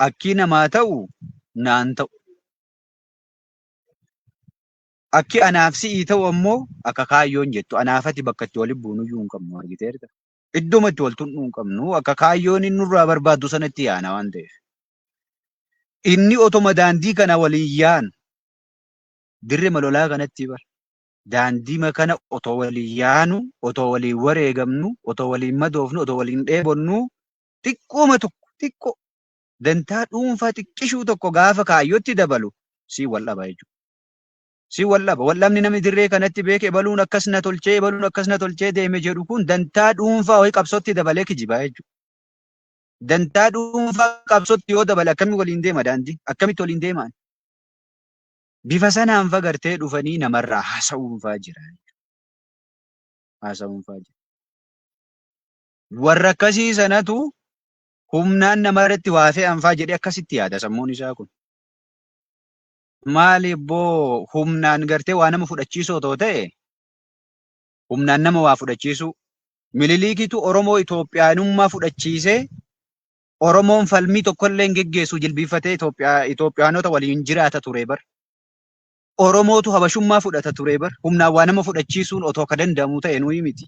Akkii namaa ta'u naan ta'u. Akki anaaf si'ii ta'u ammoo akka kaayyoon jettu anaafati bakka itti walitti buunuyyuu hin qabnu argiteerta. Iddoma itti wal tuqnu hin qabnu akka kaayyoon inni nurraa barbaaddu sanatti yaana waan ta'eef. Inni otoma daandii kana waliin yaanu dirree malolaa kanatti bar daandii kana otoo waliin yaanu otoo waliin wareegamnu otoo waliin madoofnu otoo waliin dheebonnu xiqqooma tokko xiqqoo dantaa dhuunfaa xiqqishuu tokko gaafa kaayyootti dabalu sii wal dhaba jechuudha. Si wal dhaba. Wal dhabni namni dirree kanatti beeke ebaluun akkas na tolchee ebaluun akkas na tolchee deeme jedhu kun dantaa dhuunfaa wayii qabsootti dabalee kijibaa jechuudha. Dantaa dhuunfaa qabsootti yoo dabale akkamitti waliin deema daandii? Akkamitti waliin deemaan? Bifa sanaan fa gartee dhufanii namarraa haasa'uun faa jira. Haasa'uun faa jira. Warra akkasii sanatu humnaan namarratti waa fe'an faa jedhee akkasitti yaada sammuun isaa kun. Maali boo, humnaan gartee waa nama fudhachiisuu otoo ta'e, humnaan nama waa fudhachiisuu, Miniliikitu Oromoo Itoophiyaanummaa fudhachiisee, Oromoon falmii tokkollee hin geggeessu, jilbiiffatee Itoophiyaanota waliin jiraata ture bar. Oromootu Habashummaa fudhata ture bar. Humnaan waa nama fudhachiisuun otoo ka danda'amu ta'e nuyi miti.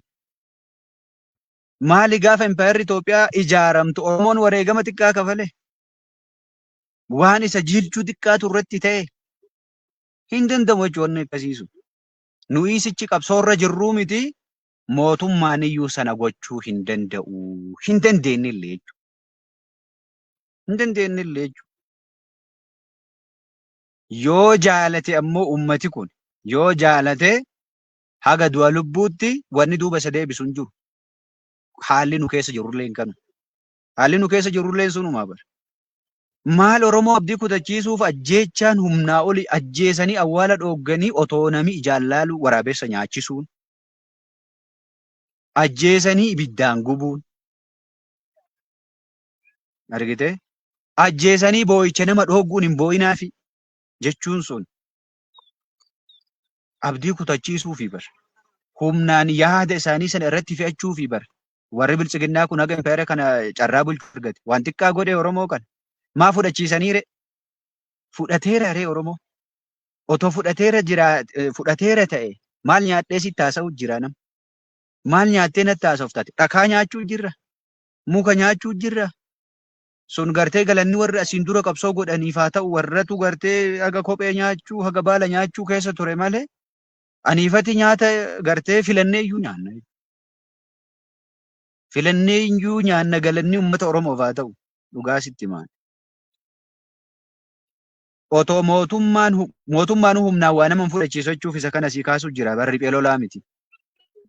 Maali, gaafa impaayerri Itoophiyaa ijaaramtu Oromoon wareegama xiqqaa kafale? Waan isa jiilchuu xiqqaatu irratti ta'e hin danda'amu jechuun wanni akkasii sun. Nuyi sichi qabsoorra jirruu miti, mootummaan iyyuu sana gochuu hin danda'u. Hin dandeenye illee jechuudha. Hin dandeenye illee jechuudha. Yoo jaalate ammoo, ummati kun yoo jaalate, haga du'a lubbuutti wanni duuba isa deebisu hin jiru. Haalli nu keessa jirullee hin kanu. Haalli nu keessa jirullee sunumaa bara. Maal, Oromoo abdii kutachiisuuf ajjeechaan humnaa oli, ajjeesanii awwaala dhoogganii, otoo nami ijaan laalu waraabessa nyaachisuun, ajjeesanii ibiddaan gubuun, argite, ajjeesanii boo'icha nama dhoogguun, hin boo'inaafi jechuun sun abdii kutachiisuufi bar. Humnaan yaada isaanii sana irratti fe'achuufi bar. Warri Biltsiginnaa kun haga impaayera kana carraa bulchuu argate waan xiqqaa godhe? Oromoo kana maa fudhachiisanii re? Fudhateera ree Oromoo? Otoo fudhateera jira, fudhateera ta'e, maal nyaadhee sitti haasa'u jira nama? Maal nyaattee natti haasoftate? Dhakaa nyaachuu jirra, muka nyaachuu jirra. Sun gartee galanni warri asiin dura qabsoo godhaniif haa ta'u, warratu gartee haga kophee nyaachuu, haga baala nyaachuu keessa ture malee, aniifati nyaata gartee filannee iyyuu nyaanna. Filannee iyyuu nyaanna, galanni uummata Oromoof haa ta'u, dhugaa sitti himaan. Otoo mootummaan humnaan waa nama hin fudhachiisu jechuuf isa kana sii kaasuu jira, barri riphee lolaa miti.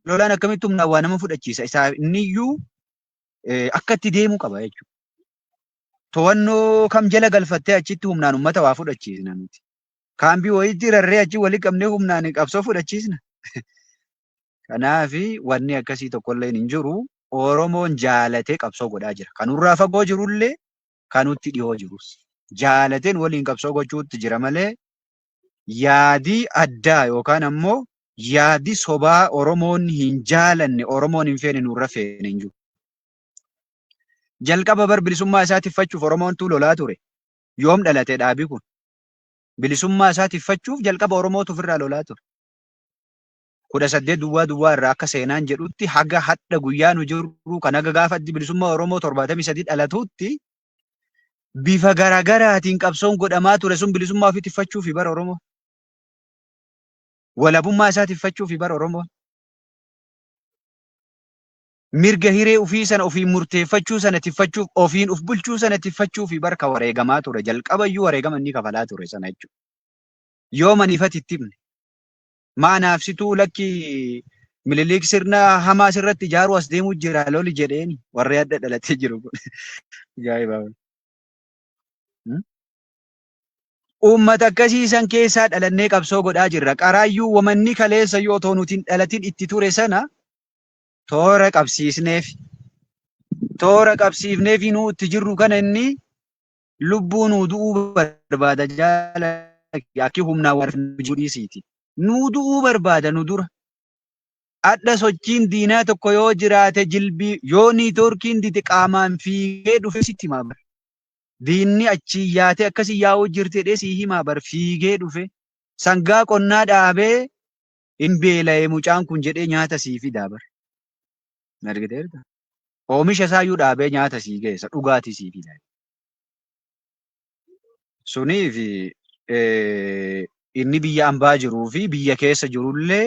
Lolaan akkamitti humnaan waa nama fudhachiisa? Isaa inni iyyuu akka itti deemuu qaba jechuudha. To'annoo kam jala galfattee achitti humnaan uummata waa fudhachiisna nuti? Kaambii wayiitti rarree achi walii qabnee humnaan qabsoo fudhachiisna? Kanaafi wanni akkasii tokkollee hin jiru. Oromoon jaalatee qabsoo godhaa jira. Kan nurraa fagoo jirullee, kan nutti dhiyoo jirus. Jaalateen waliin qabsoo gochuutti jira malee, yaadii addaa yookaan ammoo yaadi sobaa Oromoon hin jaalanne, Oromoon hin feene nurra feene hin jiru. Jalqaba bar bilisummaa isaa tiffachuuf Oromoon lolaa ture. Yoom dhalate dhaabi kun? Bilisummaa isaa tiffachuuf jalqaba Oromootu ofirraa lolaa ture. 1800 irraa akka seenaan jedhutti haga hadha guyyaa nu jirru kan haga gaafa Addi Bilisummaa Oromoo 73 dhalatutti bifa garaagaraatiin qabsoon godhamaa ture sun bilisummaa ofii tiffachuufi bara Oromoo. Walabummaa isaa tiffachuufi bara Oromoo. Mirga hiree ofii sana ofiin murteeffachuu sana tiffachuuf, ofiin of bulchuu sana tiffachuufi bara ka wareegamaa ture. Jalqabayyuu wareegama inni kafalaa ture sana jechuudha. Yoo maniifati itti himne. Maa naafsituu, lakki, Miniliik sirna hamaa sirratti ijaaruu as deemuu jira, loli jedheeni warri adda dhalatee jiru kun. Ajaa'iba! Uummata akkasii san keessaa dhalannee qabsoo godhaa jirra. Qaraayyuu wamanni kaleessa yoo otoo nuti hin dhalatin itti ture sana toora qabsiisneef. Toora qabsiifneef nuu itti jirru kana inni lubbuu nuu du'uu barbaada, jaala, akki humnaan warra dhiisiiti. Nuu du'uu barbaada nu dura. Adha sochiin diinaa tokko yoo jiraate, jilbii yoo niitoorkiin dide, qaamaan fiigee dhufe sitti himaa bar. Diinni achii yaatee akkasii yaa'uu jirti jedhee sii himaa bar, fiigee dhufe. Sangaa qonnaa dhaabee, hin beela'e mucaan kun jedhee nyaata sii fidaa bar. Argiteerta? Oomisha isaayyuu dhaabee nyaata sii geessa, dhugaatii sii fida. Suniif inni biyya ambaa jiruu fi biyya keessa jirullee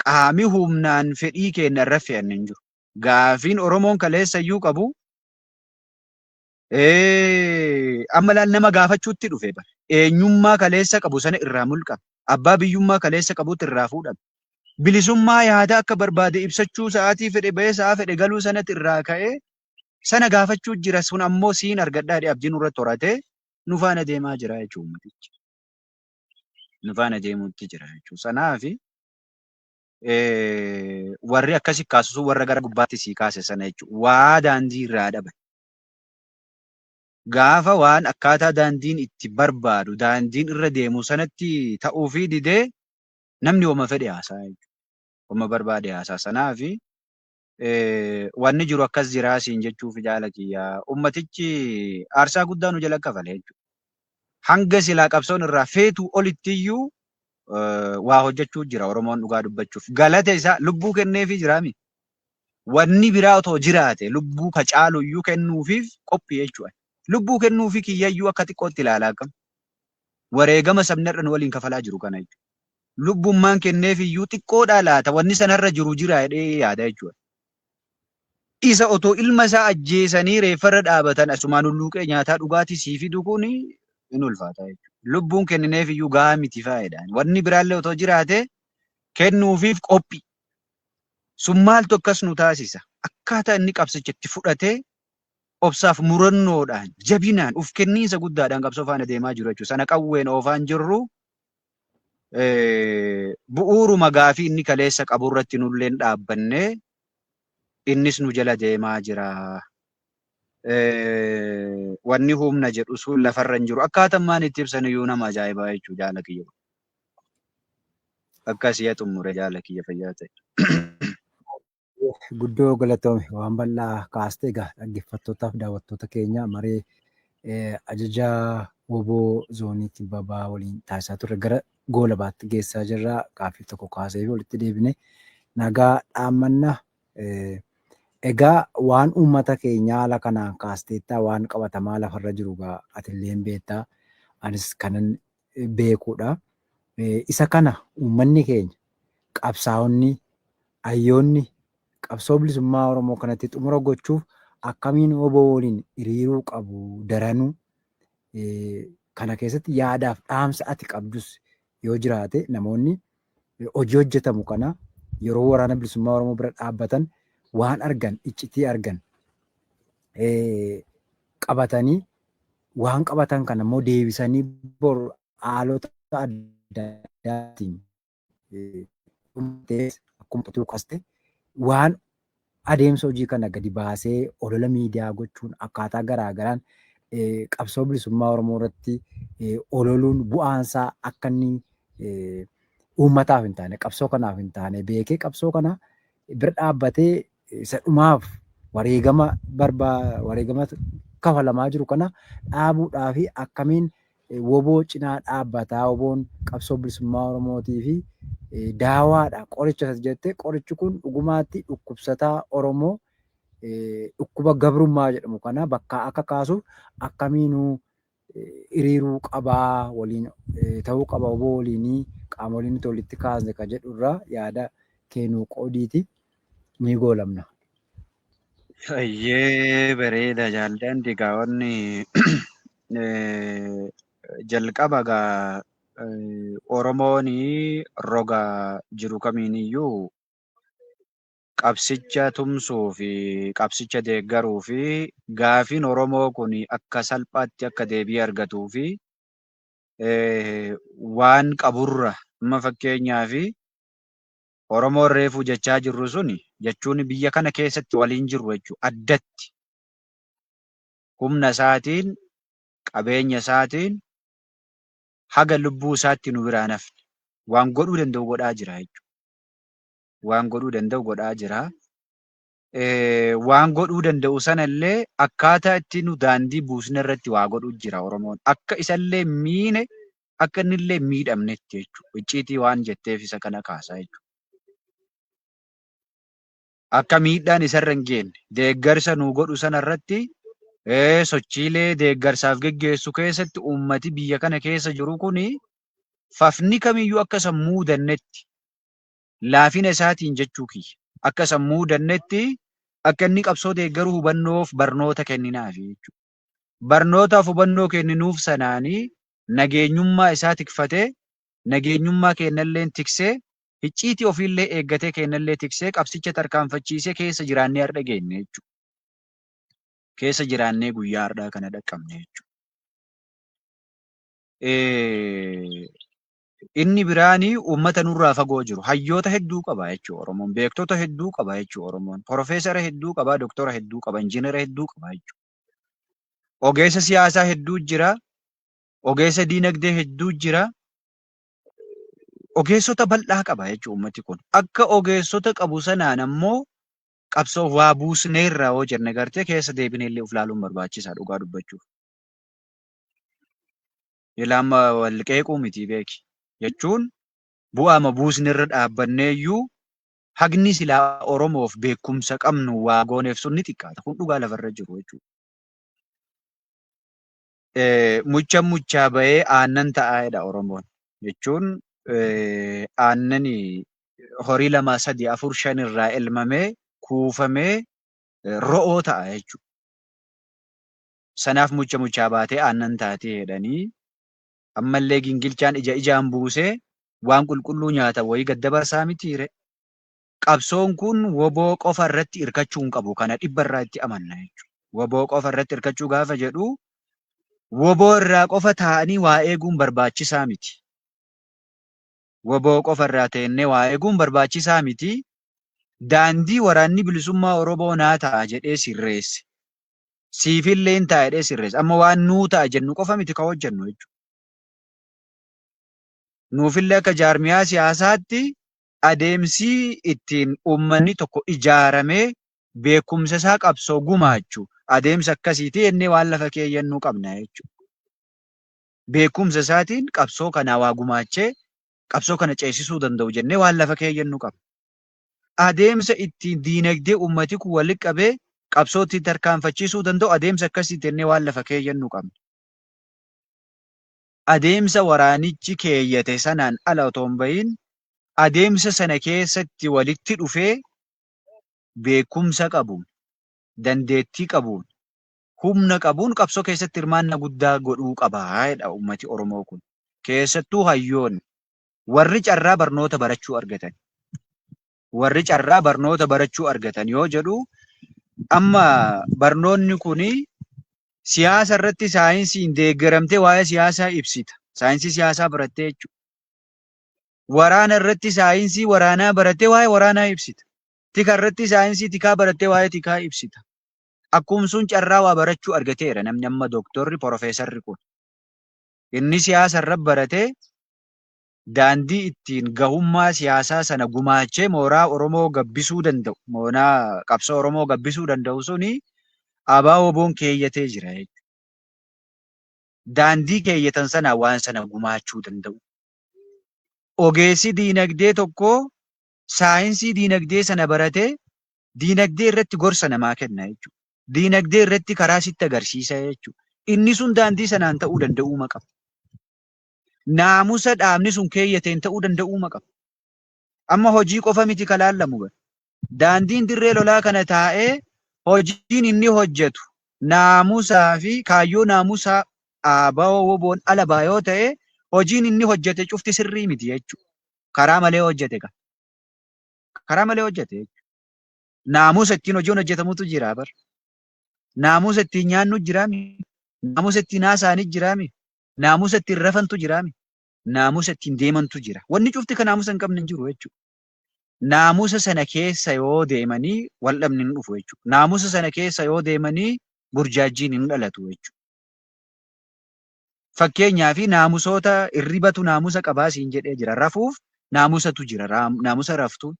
qaami humnaan fedhii keenya irra fe'anne hin jiru. Gaafiin Oromoon kaleessa iyyuu qabu amma laal nama gaafachuutti dhufe bara. Eenyummaa kaleessa qabu sana irraa mulqame. Abbaa biyyummaa kaleessa qabutti irraa fuudhame. Bilisummaa yaada akka barbaade ibsachuu, sa'aatii fedhe bahee sa'aa fedhe galuu sanatti irraa ka'ee Sana gaafachuu jira sun ammoo siin argadhaa jedhee abdii nurratti horatee nu faana deemaa jira jechuudha uummatichi. Nu faana deemuutti jira jechuudha. Sanaafi warri akkasi kaasu sun warra gara gubbaatti sii kaase sana jechuudha. Waa daandii irraa dhaban. Gaafa waan akkaataa daandiin itti barbaadu daandiin irra deemu sanatti ta'uufii didee namni wama fedhe haasa'a jechuudha. Wama barbaade haasa'a. Sanaafi wanni jiru akkas jiraa siin jechuuf jaala kiyya. Ummatichi aarsaa guddaa nu jala kafale jechuudha. Hanga silaa qabsoon irraa feetuu olittiyyuu waa hojjechuu jira Oromoon dhugaa dubbachuuf. Galata isaa lubbuu kenneefii jiraami. Wanni biraa otoo jiraate lubbuu ka caaluyyuu kennuufiif qophii jechuudha. Lubbuu kennuufii kiyyayyuu akka xiqqootti ilaalaa akkam. Wareegama sabni har'a nu waliin kafalaa jiru kana jechuudha. Lubbummaan kenneefiyyuu xiqqoodhaa laata wanni sanarra jiru jira jedhee yaada jechuudha. Isa otoo ilma isaa ajjeesanii reeffarra dhaabatan asumaan hulluuqee nyaataa dhugaatii sii fidu kun hin ulfaata jechuudha. Lubbuun kennineefiyyuu gahaa miti faayidhaan. Wanni biraallee otoo jiraate kennuufiif qophii. Sun maaltu akkas nu taasisa? Akkaataa inni qabsicha itti fudhatee obsaaf murannoodhaan, jabinaan, uf kenniinsa guddaadhaan qabsoo faana deemaa jiru jechuudha. Sana qawween oofaan jirru bu'uuruma gaafii inni kaleessa qabu irratti nulleen dhaabbannee innis nu jala deemaa jira. Wanni humna jedhu sun lafarra hin jiru. Akkaataan itti ibsan iyyuu nama ajaa'ibaa jechuudha jaala kiyya. Akkasii yaa xumure jaala kiyya fayyaa ta'e. Guddoo galatoome waan bal'aa kaastee egaa dhaggeeffattootaaf daawwattoota keenya maree ajaja WBO zoonii kibba bahaa waliin taasisaa turre gara goolabaatti geessaa jirra. Gaaffii tokko kaasee fi walitti deebine nagaa dhaammanna. Egaa waan uummata keenyaa haala kanaan kaasteettaa waan qabatamaa lafarra jiru egaa atillee beektaa anis kanan beekuudha. Isa kana uummanni keenya qabsaa'onni hayyoonni qabsoo bilisummaa Oromoo kanatti xumura gochuuf akkamiin WBO waliin hiriiruu qabu daranuu kana keessatti yaadaaf dhaamsa ati qabdus yoo jiraate namoonni hojii hojjetamu kana yeroo waraana bilisummaa Oromoo bira dhaabbatan waan argan iccitii argan qabatanii waan qabatan kana immoo deebisanii bor haalota adda addaatiin akkuma utuu kaste waan adeemsa hojii kana gadi baasee olola miidiyaa gochuun akkaataa garaa garaan qabsoo bilisummaa Oromoo irratti ololuun bu'aansaa akka inni uummataaf hin taane qabsoo kanaaf hin taane beekee qabsoo kana bira dhaabbatee isa dhumaaf wareegama wareegama kafalamaa jiru kana dhaabuudhaa fi akkamiin WBO cinaa dhaabbataa WBOn qabsoo bilisummaa Oromootii fi daawaadha qoricha isa jette qorichi kun dhugumaatti dhukkubsataa Oromoo dhukkuba gabrummaa jedhamu kana bakkaa akka kaasuuf akkamiinuu hiriiruu qabaa waliin ta'uu qaba WBO waliinii qaamoleen nuti walitti kaasne kan jedhu irraa yaada keenuu qoodiiti ni goolamna. Ayyee bareeda jaaldaan egaa wanni jalqaba gaa Oromoon roga jiru kamiiniyyuu qabsicha tumsuu fi qabsicha deeggaruu fi gaafiin Oromoo kun akka salphaatti akka deebii argatuu fi waan qaburra amma fakkeenyaaf Oromoon reefuu jechaa jirru suni jechuun biyya kana keessatti waliin jirru jechuudha. Addatti humna isaatiin qabeenya isaatiin haga lubbuu isaatti nu biraa nafne waan godhuu danda'u godhaa jira jechuudha. Waan godhuu danda'u godhaa jira. Waan godhuu danda'u sanallee akkaataa itti nu daandii buusne irratti waa godhuu jira Oromoon. Akka isallee miine akka innillee miidhamnetti jechuudha. Icciitii waan jetteef isa kana kaasaa jechuudha. Akka miidhaan isarra hin geenye deeggarsa nu godhu sanarratti sochiilee deeggarsaaf geggeessu keessatti uummati biyya kana keessa jiru kuni fafni kamiyyuu akka isa muudannetti laafina isaatiin jechuu kiyya. Akka isa muudannetti akka inni qabsoo deeggaruu hubannoof barnoota kenninaafi jechuudha. Barnootaaf hubannoo kenninuuf sanaanii nageenyummaa isaa tikfatee nageenyummaa keennalleen tiksee icciitii ofiillee eeggatee keennallee tiksee qabsicha tarkaanfachiisee keessa jiraannee har'a geenne jechuudha. Keessa jiraannee guyyaa har'aa kana dhaqqabne jechuudha. Inni biraani uummata nurraa fagoo jiru. Hayyoota hedduu qaba jechuudha Oromoon. Beektota hedduu qaba jechuudha Oromoon. Profeesara hedduu qaba, doktora hedduu qaba, injiinara hedduu qaba jechuudha. Ogeessa siyaasaa hedduu jira. Ogeessa diinagdee hedduu jira. Ogeessota bal'aa qaba jechuudha uummati kun. Akka ogeessota qabu sanaan ammoo qabsoo waa buusneerra yoo jenne gartee keessa deebinee illee of ilaaluun barbaachisaa dhugaa dubbachuuf. Ilaama wal qeequu miti beeki. Jechuun bu'aama buusnerra dhaabbanneeyyuu hagni silaa Oromoof beekumsa qabnu waa gooneef sun ni xiqqaata. Kun dhugaa lafarra jiru jechuudha. Mucha muchaa bahee aannan ta'aa jedha Oromoon. Jechuun aannani horii 2, 3, 4, 5 irraa elmamee kuufamee ro'oo ta'a jechuudha. Sanaaf mucha muchaa baatee aannan taatee jedhanii ammallee gingilchaan ija ijaan buusee waan qulqulluu nyaata wayii gad dabarsaa mitiire. Qabsoon kun woboo qofa irratti hirkachuu hin qabu. Kana dhibba irraa itti amanna jechuudha. Woboo qofa irratti hirkachuu gaafa jedhu woboo irraa qofa taa'anii waa eeguun barbaachisaa miti. Woboo qofa irraa teennee waa eeguun barbaachisaa miti. Daandii waraanni bilisummaa Oromoo naa ta'a jedhee sirreesse. Siifillee hin ta'a jedhee sirreesse. Amma waan nuu ta'a jennu qofa miti ka hojjennu jechuudha. Nuufillee akka jaarmiyaa siyaasaatti adeemsi ittiin uummanni tokko ijaaramee beekumsa isaa qabsoo gumaachu adeemsa akkasiiti jennee waan lafa keeyyannuu qabna jechuudha. Beekumsa isaatiin qabsoo kanaa waa gumaachee qabsoo kana ceesisuu danda'u jennee waan lafa keeyyannuu qabna. Adeemsa ittiin diinagdee uummati kun walitti qabee qabsoo ittiin tarkaanfachiisuu danda'u adeemsa akkasiiti jennee waan lafa keeyyannuu qabna. Adeemsa waraanichi keeyyate sanaan ala otoo hin bahin adeemsa sana keessatti walitti dhufee beekumsa qabuun, dandeettii qabuun, humna qabuun qabsoo keessatti hirmaannaa guddaa godhuu qaba jedha uummati Oromoo kun. Keessattuu hayyoonni warri carraa barnoota barachuu argatan. Warri carraa barnoota barachuu argatan yoo jedhu amma barnoonni kun siyaasa irratti saayinsiin deeggaramtee waa'ee siyaasaa ibsita. Saayinsii siyaasaa barattee jechuudha. Waraana irratti saayinsii waraanaa barattee waa'ee waraanaa ibsita. Tika irratti saayinsii tikaa barattee waa'ee tikaa ibsita. Akkuma sun carraa waa barachuu argateera namni amma dooktorri porofeesarri kun. Inni siyaasa irra baratee daandii ittiin gahummaa siyaasaa sana gumaachee mooraa Oromoo gabbisuu danda'u, moonaa qabsoo Oromoo gabbisuu danda'u suni ABO-WBOn keeyyatee jira jechuudha. Daandii keeyyatan sana waan sana gumaachuu danda'u. Ogeessi diinagdee tokko saayinsii diinagdee sana baratee diinagdee irratti gorsa namaa kenna jechuudha. Diinagdee irratti karaa sitti agarsiisa jechuudha. Inni sun daandii sanaan ta'uu danda'uuma qaba. Naamusa dhaabni sun keeyyateen ta'uu danda'uuma qaba. Amma hojii qofa miti ka laallamu bara. Daandiin dirree lolaa kana taa'ee hojiin inni hojjetu naamusaa fi kaayyoo naamusaa ABO WBOn ala ba'a yoo ta'e hojiin inni hojjete cufti sirrii miti jechuudha. Karaa malee hojjete ka. Karaa malee hojjete jechuudha. Naamusa ittiin hojiin hojjetamutu jira bar. Naamusa ittiin nyaannu jiraami. Naamusa ittiin haasa'anii jiraami. Naamusa ittiin rafantu jiraami. Naamusa ittiin deemantu jira. Wanni cufti kan naamusa hin qabne hin jiru jechuudha. Naamusa sana keessa yoo deemanii wal dhabni hin dhufu jechuudha. Naamusa sana keessa yoo deemanii burjaajjiin hin dhalatu jechuudha. Fakkeenyaaf naamusoota irribatu naamusa qabaa siin jedhee jira. Rafuuf naamusatu jira. Naamusa raftuun,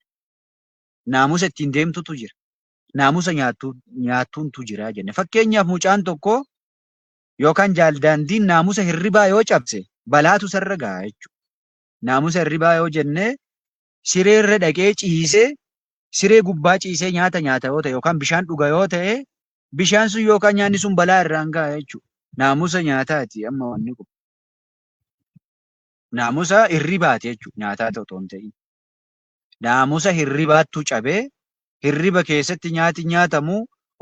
naamusa ittiin deemtutu jira. Naamusa nyaattuuntu jira jenne. Fakkeenyaaf mucaan tokko yookaan jaaldaandiin naamusa hirribaa yoo cabse balaatu isarra gaha jechuudha. Naamusa hirribaa yoo jenne sireerra dhaqee ciisee siree gubbaa ciisee nyaata nyaata yoo ta'e yookaan bishaan dhuga yoo ta'e bishaan sun yookaan nyaanni sun balaa irraan gaha jechuudha. Naamusa nyaataati amma wanni kun. Naamusa hirribaati jechuudha nyaataa otoo hin ta'in. Naamusa hirribaattu cabee hirriba keessatti nyaati nyaatamu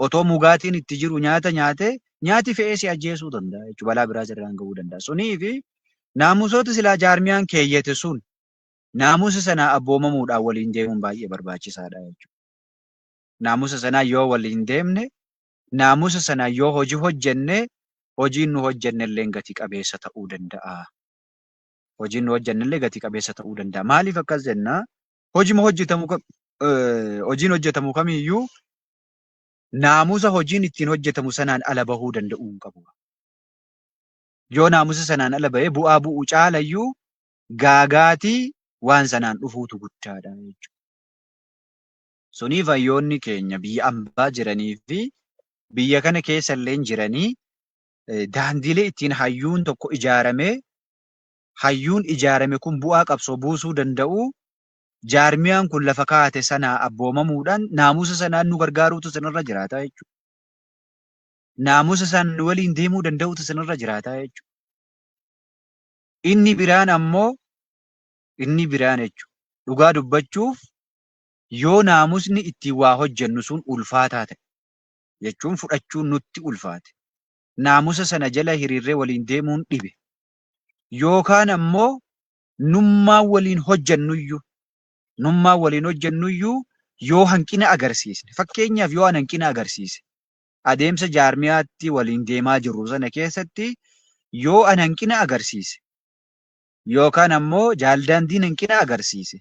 otoo mugaatiin itti jiru nyaata nyaate nyaati fe'ee si ajjeesuu danda'a jechuudha. Balaa biraas irraan ga'uu danda'a. Sunii fi naamusoota silaa jaarmiyaan keeyyate sun naamusa sanaa abboomamuudhaan waliin deemuun baay'ee barbaachisaadha jechuudha. Naamusa sanaa yoo waliin deemne Naamusa sanaan yoo hojii hojjenne hojiin nu hojjenne illee gati qabeessa ta'uu danda'a. Hojiin nu hojjenne illee gati qabeessa ta'uu danda'a. Maaliif akkas jenna? Hojima hojjetamu hojiin hojjetamu kamiyyuu naamusa hojiin ittiin hojjetamu sanaan ala bahuu danda'uu hin qabu. Yoo naamusa sanaan ala bahee bu'aa bu'u caalayyuu gaagaatii waan sanaan dhufuutu guddaadha jechuudha. Suniif hayyoonni keenya biyya ambaa jiranii fi biyya kana keessa illee jiranii daandiilee ittiin hayyuun tokko ijaaramee hayyuun ijaarame kun bu'aa qabsoo buusuu danda'u jaarmiyaan kun lafa kaa'ate sanaa abboomamuudhaan naamusa sanaan nu gargaaruutu sanirra jiraata jechuudha. Naamusa san nu waliin deemuu danda'utu sanirra jiraata jechuudha. Inni biraan ammoo inni biraan jechuudha. Dhugaa dubbachuuf yoo naamusni ittiin waa hojjennu sun ulfaataa ta'e jechuun fudhachuun nutti ulfaate. Naamusa sana jala hiriirree waliin deemuun dhibe. Yookaan ammoo nummaan waliin hojjennuyyuu nummaan waliin hojjennuyyuu yoo hanqina agarsiisne, fakkeenyaaf yoo an hanqina agarsiise, adeemsa jaarmiyaatti waliin deemaa jirru sana keessatti yoo an hanqina agarsiise yookaan ammoo jaaldaandiin hanqina agarsiise,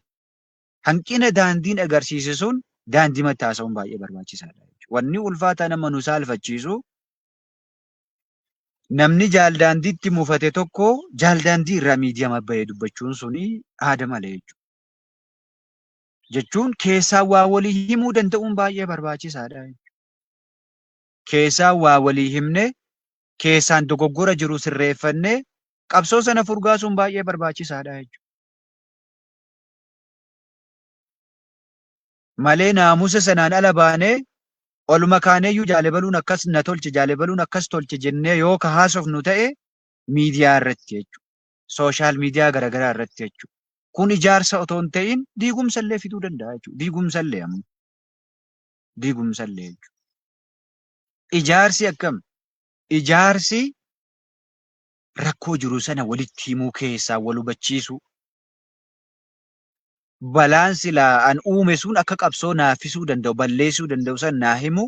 hanqina daandiin agarsiise sun daandimatti haasa'uun baay'ee barbaachisaadha. Wanni ulfaataa nama nu saalfachiisu, namni jaaldaandiitti mufate tokko jaaldaandii irraa miidiyaa bahee dubbachuun suni aada malee jechuudha. Jechuun keessaa waa walii himuu danda'uun baay'ee barbaachisaadha. Keessaa waa walii himne, keessaan dogoggora jiru sirreeffannee qabsoo sana furgaasuun baay'ee barbaachisaadha jechuudha. Malee naamusa sanaan ala baanee oluma kaaneeyyuu jaalebaluun akkas na tolche, jaalebaluun akkas tolche jennee yoo ka haasofnu ta'e miidiyaa irratti jechuudha. Social media garaagaraa irratti jechuudha. Kun ijaarsa otoo hin ta'in diigumsa illee fiduu danda'a jechuudha. Diigumsa illee ammoo. Diigumsa illee jechuudha. Ijaarsi akkam? Ijaarsi rakkoo jiru sana walitti himuu, keessaa wal hubachiisuu. Balaan silaa an uume sun akka qabsoo naaffisuu danda'u, balleessuu danda'u san naa himu,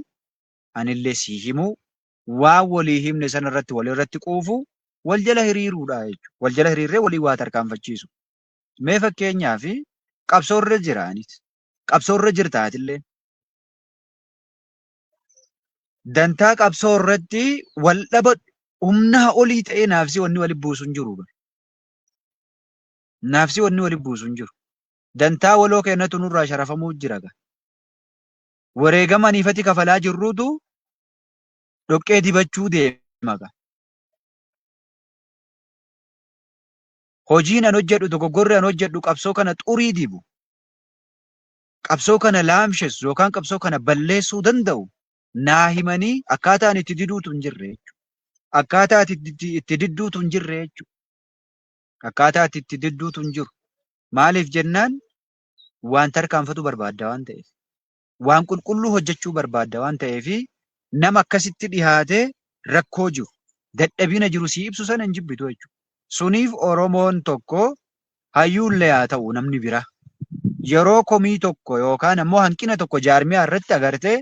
anillee sii himuu, waan walii himne sana irratti walirratti quufu, wal jala hiriiruudha jechuudha. Wal jala hiriirree walii waa tarkaanfachiisu. Mee fakkeenyaaf qabsoo irra jira anis. Qabsoo irra jirta atillee. Dantaa qabsoo irratti wal dhaba humnaa olii ta'ee naafsi wanni wali buusu hin jiru. Naafsi wanni wali buusu hin jiru. Dantaa waloo keenyatu nurraa sharafamuu jira gaa. Wareegama aniifati kafalaa jirruutu dhoqqee dibachuu deema gaa. Hojiin an hojjedhu, dogoggorri an hojjedhu qabsoo kana xurii dibu, qabsoo kana laamshessu yookaan qabsoo kana balleessuu danda'u naa himanii akkaataa ani itti diduutu hin jirre jechuudha. Akkaataa ati itti didduutu hin jirre jechuudha. Akkaataa ati itti didduutu hin jiru. Maaliif jennaan waan tarkaanfatu barbaadda waan ta'eef. Waan qulqulluu hojjechuu barbaadda waan ta'eef nama akkasitti dhihaatee rakkoo jiru, dadhabina jiru sii ibsu sana hin jibbitu jechuudha. Suniif Oromoon tokko hayyuullee haa ta'u namni biraa yeroo komii tokko yookaan ammoo hanqina tokko jaarmiyaa irratti agartee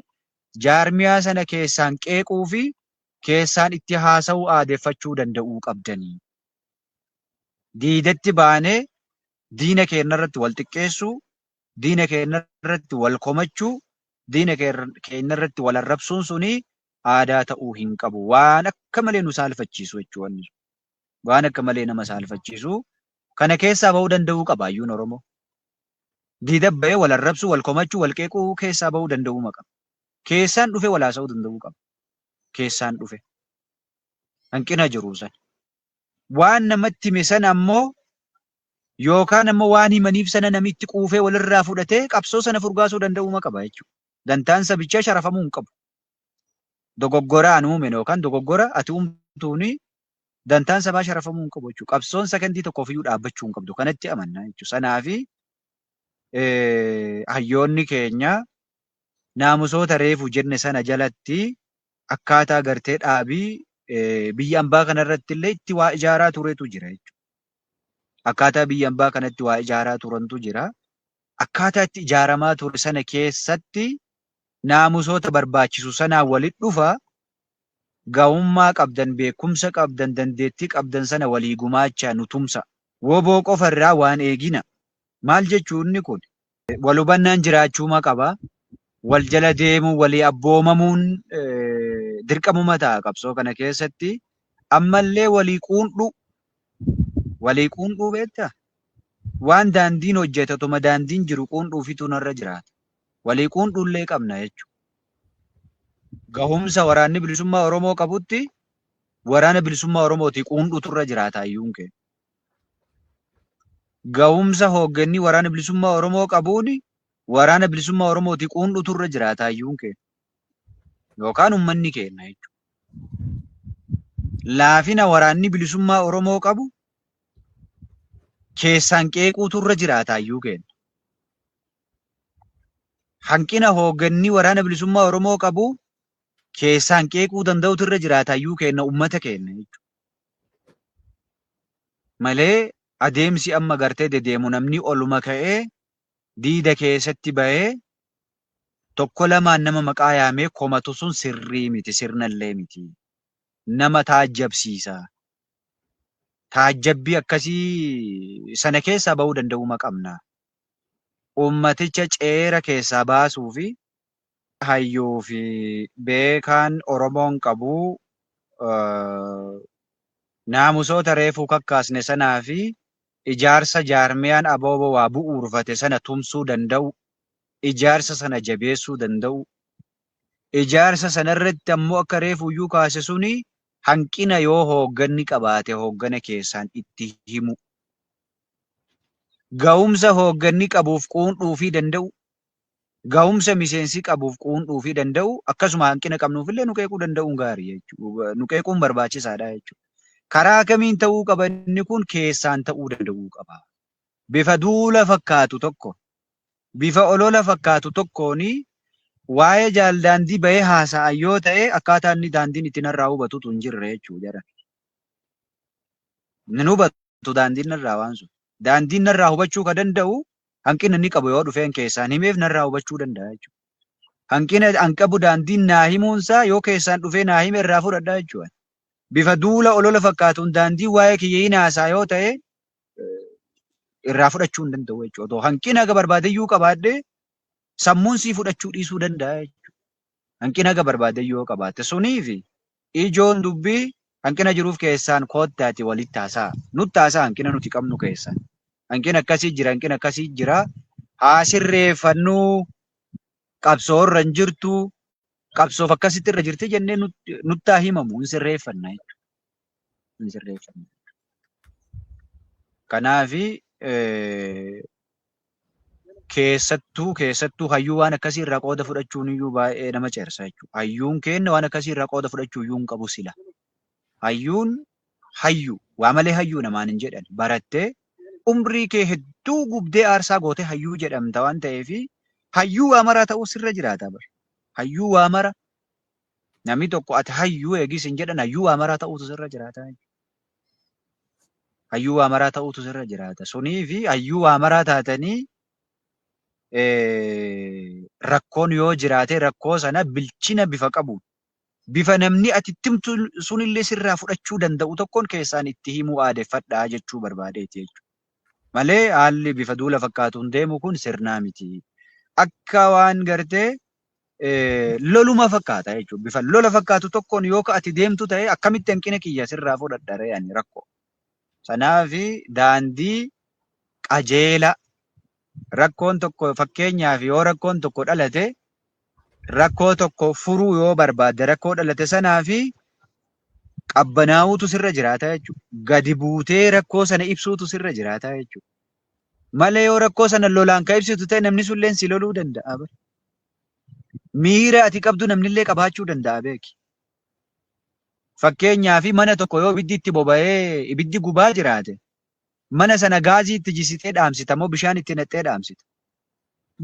jaarmiyaa sana keessaan qeequu fi keessaan itti haasa'uu aadeffachuu danda'uu qabdanii. Diidatti baanee diina keenya irratti wal xiqqeessuu, diina keenya irratti wal komachuu, diina keenya irratti wal arrabsuun suni aadaa ta'uu hin qabu. Waan akka malee nu saalfachiisu jechuudha. Waan akka malee nama saalfachiisu kana keessaa bahuu danda'uu qaba hayyuun Oromoo. Diida bahee wal arrabsuu, wal komachuu, wal qeequu keessaa bahuu danda'uu qaba. Keessaan dhufee wal haasa'uu danda'uu qaba. Keessaan dhufe. Hanqina jiru sana. Waan namatti hime sana ammoo yookaan ammoo waan himaniif sana namni itti quufee walirraa fudhatee qabsoo sana furgaasuu danda'uu qaba jechuudha. Dantaan sabichaa sharafamuu hin qabu. Dogoggora an uumen yookaan dogoggora ati uumtuuni dantaan sabaa sharafamuu hin qabu jechuudha. Qabsoon sakandii tokkoof iyyuu dhaabbachuu hin qabdu. Kanatti amanna jechuudha. Sanaafi hayyoonni keenya naamusoota reefu jenne sana jalatti akkaataa gartee dhaabii biyya ambaa kanarratti illee itti waa ijaaraa turetu jira jechuudha. Akkaataa biyya ambaa kanatti waa ijaaraa turantu jira. Akkaataa itti ijaaramaa ture sana keessatti naamusoota barbaachisu sanaan walitti dhufa. Gahummaa qabdan, beekumsa qabdan, dandeettii qabdan sana walii gumaachaa nu tumsa. Woboo qofa irraa waan eegina. Maal jechuu inni kun? Wal hubannaan jiraachuuma qaba. Wal jala deemuu, walii abboomamuun dirqamuma ta'a qabsoo kana keessatti. Ammallee walii quundhuu. Walii quundhuu beektaa? Waan daandiin hojjete otuma daandiin jiru quundhuufitu narra jiraata. Walii quundhuullee qabna jechuudha. Gahumsa waraanni bilisummaa Oromoo qabutti waraana bilisummaa Oromootii quundhuutu irra jiraata hayyuun keenya. Gahumsa hoogganni waraana bilisummaa Oromoo qabuun waraana bilisummaa Oromootii quundhuutu irra jiraata hayyuun keenya. Yookaan uummanni keenya jechuudha. Laafina waraanni bilisummaa Oromoo qabu keessaan qeequutu irra jiraata hayyuu keenya. Hanqina hoogganni waraana bilisummaa Oromoo qabu keessaan qeequu danda'utu irra jiraata hayyuu keenya uummata keenya jechuudha. Malee adeemsi amma gartee dedeemu namni oluma ka'ee diida keessatti bahee tokko lamaan nama maqaa yaamee komatu sun sirrii miti, sirnallee miti. Nama taajjabsiisa. Taajjabbii akkasii sana keessaa bahuu danda'uuma qabna. Ummaticha ceera keessaa baasuu fi hayyuu fi beekaan Oromoon qabu naamusoota reefuu kakkaasne sanaa fi ijaarsa jaarmiyaan ABO waa bu'uurfate sana tumsuu danda'u, ijaarsa sana jabeessuu danda'u, ijaarsa sanarratti ammoo akka reefuyyuu kaase suni hanqina yoo hoogganni qabaate hooggana keessaan itti himu. Gahumsa hoogganni qabuuf quundhuufii danda'u, gahumsa miseensi qabuuf quundhuufii danda'u, akkasuma hanqina qabnuufillee nu qeequu danda'uun gaarii jechuudha. Nu qeequun barbaachisaadha jechuudha. Karaa kamiin ta'uu qaba inni kun keessaan ta'uu danda'uu qaba. Bifa duula fakkaatu tokko, bifa olola fakkaatu tokkoon waa'ee jaal daandii bahee haasa'an yoo ta'e akkaataa inni daandiin itti narraa hubatutu hin jirre jechuudha jara. Hin hubatu daandiin narraa waan sun. Daandiin narraa hubachuu ka danda'u hanqina inni qabu yoo dhufeen keessaan himeef narraa hubachuu danda'a jechuudha. Hanqina an qabu daandiin naa himuunsaa yoo keessaan dhufee naa hime irraa fudhadha jechuudha. Bifa duula olola fakkaatuun daandiin waa'ee kiyya hin haasaa yoo ta'e irraa fudhachuu hin danda'u jechuudha. Otoo hanqina haga barbaadeyyuu qabaadhee sammuun sii fudhachuu dhiisuu danda'a jechuudha. Hanqina haga barbaadeyyuu yoo qabaatte suniifi ijoon dubbii hanqina jiruuf keessaan koottaati walitti haasa'a. Nutti haasa'a hanqina nuti qabnu keessaan. Hanqina akkasii jira, hanqina akkasii jira. Haa sirreeffannuu, qabsoo irra hin jirtu, qabsoof akkasitti irra jirti jennee nutti haa himamu hin sirreeffanna jechuudha. Hin sirreeffanna. Kanaafi keessattuu keessattuu hayyuu waan akkasii irraa qooda fudhachuun iyyuu baay'ee nama ceersa jechuudha. Hayyuun keenya waan akkasii irraa qooda fudhachuu iyyuu hin qabu sila. Hayyuun hayyuu waa malee hayyuu namaan hin jedhan barattee umrii kee hedduu gubdee aarsaa gootee hayyuu jedhamta waan ta'eef hayyuu waa maraa ta'uu sirra jiraata bar. Hayyuu waa mara namni tokko ati hayyuu eegis hin jedhan hayyuu waa maraa ta'uutu sirra jiraata. Hayyuu waa maraa ta'uutu sirra jiraata. Sunii fi hayyuu waa maraa taatanii rakkoon yoo jiraate rakkoo sana bilchina bifa qabuun bifa namni ati itti himtu sunillee sirraa fudhachuu danda'u tokkoon keessaan itti himuu aadeffadhaa jechuu barbaadeeti jechuudha. Malee haalli bifa duula fakkaatuun deemu kun sirnaa miti. Akka waan gartee loluma fakkaata jechuudha. Bifa lola fakkaatu tokkoon yoo ka ati deemtu ta'e akkamitti hanqina kiyya sirraa fudhadha ree ani rakkoo. Kanaaf daandii qajeela rakkoon tokko fakkeenyaaf yoo rakkoon tokko dhalate rakkoo tokko furuu yoo barbaadde rakkoo dhalate sanaa fi qabbanaa'uutu sirra jiraata jechuudha. Gadi buutee rakkoo sana ibsuutu sirra jiraata jechuudha. Malee yoo rakkoo sana lolaan ka ibsitu ta'e namni sunillee si loluu danda'a. Miira ati qabdu namnillee qabaachuu danda'a beeki. Fakkeenyaaf mana tokko yoo ibiddi itti boba'ee ibiddi gubaa jiraate mana sana gaazii itti jisitee dhaamsita moo bishaan itti naqxee dhaamsita?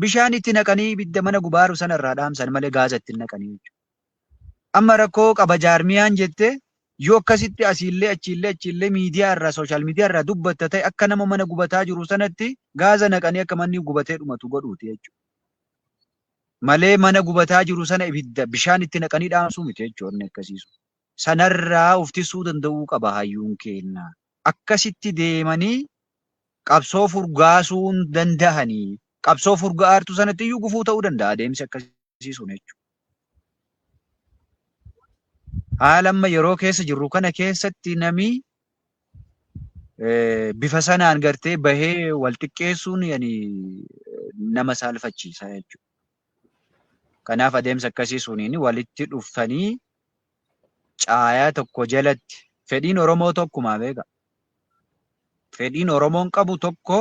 Bishaan itti naqanii ibidda mana gubaaru sana irraa dhaamsan malee gaaza itti hin naqanii jechuudha. Amma rakkoo qaba jaarmiyaan jettee yoo akkasitti asiillee achiillee achiillee miidiyaa irraa sooshaal miidiyaa irraa dubbatta ta'e akka nama mana gubataa jiru sanatti gaaza naqanii akka manni gubatee dhumatu godhuuti jechuudha. Malee mana gubataa jiru sana ibidda bishaan itti naqanii dhaamsuu miti jechuudha inni akkasiisu. Sanarraa uftisuu danda'uu qaba hayyuun keenna. Akkasitti deemanii qabsoo furgaasuun dandahanii qabsoo furga'aartu sanatti iyyuu gufuu ta'uu danda'a adeemsi akkasii sun jechuudha. Haala amma yeroo keessa jirru kana keessatti nami bifa sanaan gartee bahee wal xiqqeessuun yani nama saalfachiisa jechuudha. Kanaaf adeemsa akkasii suniin walitti dhuftanii caayaa tokko jalatti fedhiin Oromoo tokkumaa beeka. Fedhiin Oromoon qabu tokko,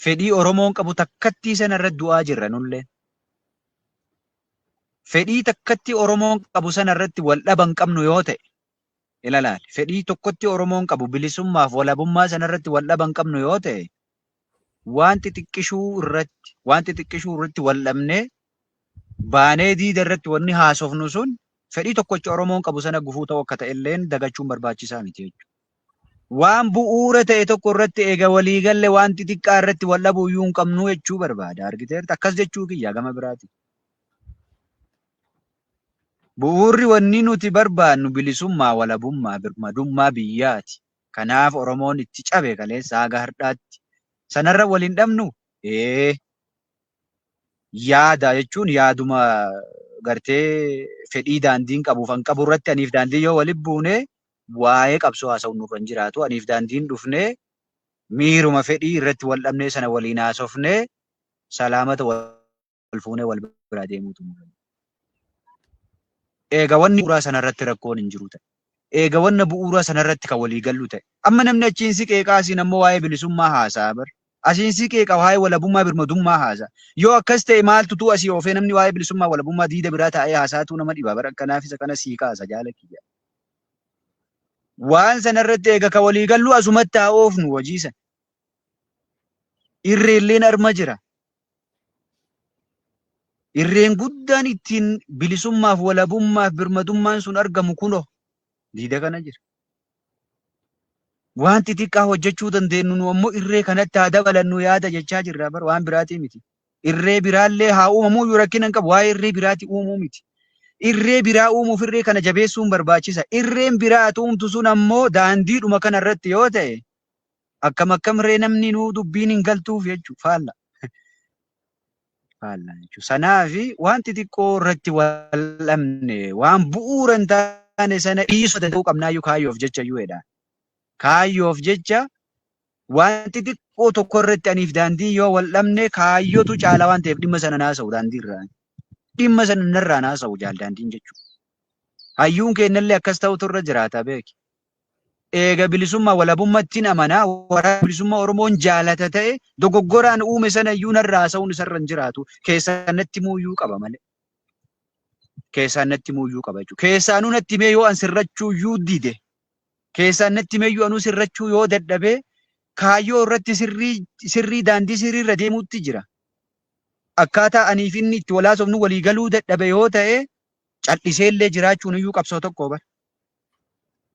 fedhii Oromoon qabu takkattii sana irratti du'aa jirra nullee. Fedhii takkatti Oromoon qabu sana irratti wal dhaba hin qabnu yoo ta'e, ilalaali. Fedhii tokkotti Oromoon qabu bilisummaaf walabummaa sana irratti wal dhaba hin qabnu yoo ta'e, waan xixiqqishuu irratti waan xixiqqishuu irratti wal dhabnee baanee diida irratti wanni haasofnu sun fedhii tokkocha Oromoon qabu sana gufuu ta'uu akka ta'elleen dagachuun barbaachisaa miti jechuudha. Waan bu'uura ta'e tokko irratti eega walii galle waan xixiqqaa irratti wal dhabuu iyyuu hin qabnu jechuu barbaada. Argiteerta, akkas jechuu kiyya gama biraati. Bu'uurri wanni nuti barbaannu bilisummaa, walabummaa, birmadummaa biyyaati. Kanaaf Oromoon itti cabe kaleessa haga hardhaatti. Sanarra wal hin dhabnu? Ee. Yaada jechuun yaaduma gartee fedhii daandiin qabuuf an qabu irratti aniif daandiin yoo walitti buune waa'ee qabsoo haasa'uun nurra hin jiraatu. Aniif daandiin dhufnee miiruma fedhii irratti wal dhabnee sana waliin haasofnee salaamata wal fuunee wal biraa deemuutu nurra jira. Eega wanni bu'uuraa sana irratti rakkoon hin jiru ta'e. Eega wanna bu'uuraa sana irratti kan walii gallu ta'e. Amma namni achiin si qeeqaa, asiin ammoo waa'ee bilisummaa haasa'a bar. Asiin si qeeqa, waa'ee walabummaa birmadummaa haasa'a. Yoo akkas ta'e maaltu tuu asii oofee namni waa'ee bilisummaa walabummaa diida biraa taa'ee haasa'atuu nama dhiba bar. Akkanaaf isa kana sii kaasa, jaala kiyya. Waan sana irratti eega ka walii gallu asumatti haa oofnu hojii sana. Irreelleen arma jira. Irreen guddaan ittiin bilisummaaf walabummaaf birmadummaan sun argamu kunoo diida kana jira. Waan xixiqqaa hojjechuu dandeenyu nu ammoo irree kanatti haa dabalannu yaada jechaa jirra bar, waan biraatii miti. Irree biraallee haa uumamuu iyyuu rakkina hin qabu, waa'ee irree biraatii uumuu miti. Irree biraa uumuuf irree kana jabeessuun barbaachisa. Irreen biraa ati uumtu sun ammoo daandiidhuma kana irratti yoo ta'e akkam akkam ree, namni nuu dubbiin hin galtuuf jechuu faalla. Faalla jechuudha. Sanaafi waan xixiqqoo irratti wal dhabne waan bu'uura hin taane sana dhiisuu danda'uu qabnaayyuu kaayyoof jecha iyyuu jedha. Kaayyoof jecha waan xixiqqoo tokko irratti aniif daandii yoo wal dhabne kaayyootu caala waan ta'eef dhimma sana naasa'u daandii irraa. Dhimma sana narraa naasa'u jaal daandiin jechuudha. Hayyuun keenyallee akkas ta'utu irra jiraata beeki. Eega bilisummaa walabummattiin amanaa, waraana bilisummaa Oromoon jaalata ta'e, dogoggoraan uume sana iyyuu narraa haasa'uun isarra hin jiraatu. Keessaan natti himuu iyyuu qaba malee. Keessaan natti himuu iyyuu qaba jechuudha. Keessaanuu natti himee yoo an sirrachuu iyyuu dide. Keessaan natti himee iyyuu anuu sirrachuu yoo dadhabee kaayyoo irratti sirrii sirrii daandii sirrii irra deemuutti jira. Akkaataa aniif inni itti walaasofnu walii galuu dadhabe yoo ta'e callisee illee jiraachuun iyyuu qabsoo tokko bara.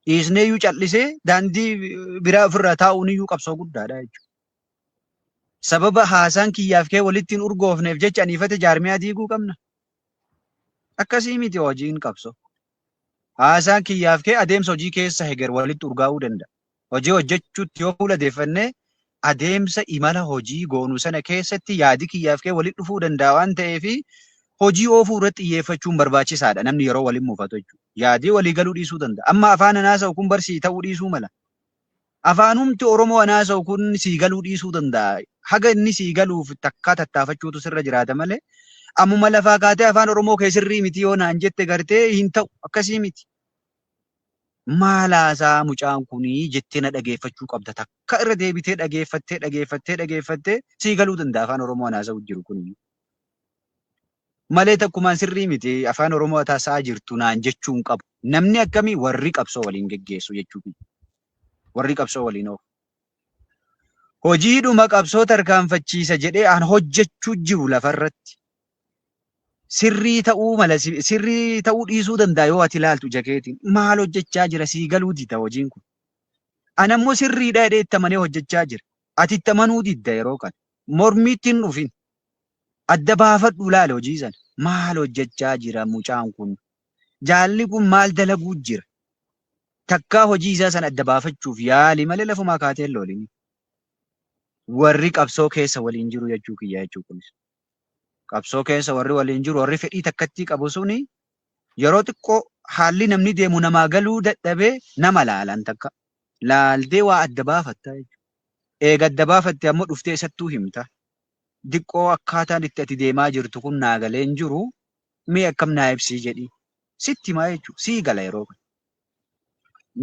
Dhiisnee iyyuu callisee daandii biraa ofirraa taa'uun iyyuu qabsoo guddaadha jechuudha. Sababa haasaan kiyyaaf kee walitti hin urgoofneef jecha aniifate jaarmiyaa diiguu qabna. Akkasii miti hojiin qabsoo. Haasaan kiyyaaf kee adeemsa hojii keessa heger walitti urgaa'uu danda'a. Hojii hojjechuutti yoo fuula deeffannee adeemsa imala hojii goonu sana keessatti yaadi kiyyaaf kee walitti dhufuu danda'a waan ta'eef hojii oofuu irratti xiyyeeffachuun barbaachisaadha, namni yeroo waliin muufatu jechuudha. Yaadii walii galuu dhiisuu danda'a. Amma afaan an haasa'u kun barsii ta'uu dhiisuu mala. Afaanumti Oromoo an haasa'u kun sii galuu dhiisuu danda'a. Haga inni sii galuuf takkaa tattaafachuutu sirra jiraata malee ammuma lafaa kaatee afaan Oromoo kee sirrii miti yoo naan jette gartee hin ta'u, akkasii miti. Maal haasaa mucaan kunii jettee na dhageeffachuu qabda, takka irra deebitee dhageeffattee dhageeffattee dhageeffattee sii galuu danda'a afaan Oromoo an haasa'u jiru kun. Malee takkumaan sirrii miti afaan Oromoo haasa'aa jirtu naan jechuu hin qabu. Namni akkamii warri qabsoo waliin geggeessu jechuu kiyya. Warri qabsoo waliin oofu. Hojiidhuma qabsoo tarkaanfachiisa jedhee an hojjechuu jiru lafarratti. Sirrii ta'uu mala, sirrii ta'uu dhiisuu danda'a yoo ati ilaaltu ija keetiin. Maal hojjechaa jira sii galuu dida hojiin kun. An ammoo sirriidha jedhee itti amanee hojjechaa jira. Ati itti amanuu didda yeroo kana. Mormiitti hin dhufin. Adda baafadhu ilaali hojii sana. Maal hojjechaa jira mucaan kun? Jaalli kun maal dalaguu jira? Takkaa hojii isaa sana adda baafachuuf yaali malee lafumaa kaatee hin loolini. Warri qabsoo keessa waliin jiru jechuu kiyya jechuu kunis. Qabsoo keessa warri waliin jiru, warri fedhii takkattii qabu suni, yeroo xiqqoo haalli namni deemu namaa galuu dadhabee nama laalan takka. Laaltee waa adda baafatta jechuudha. Eega adda baafatte ammoo dhuftee isattuu himta. Diqqoo akkaataan itti ati deemaa jirtu kun naa galee hin jiru. Mee akkam naa ibsii jedhi. Sitti himaa jechuudha. Sii gala yeroo kana.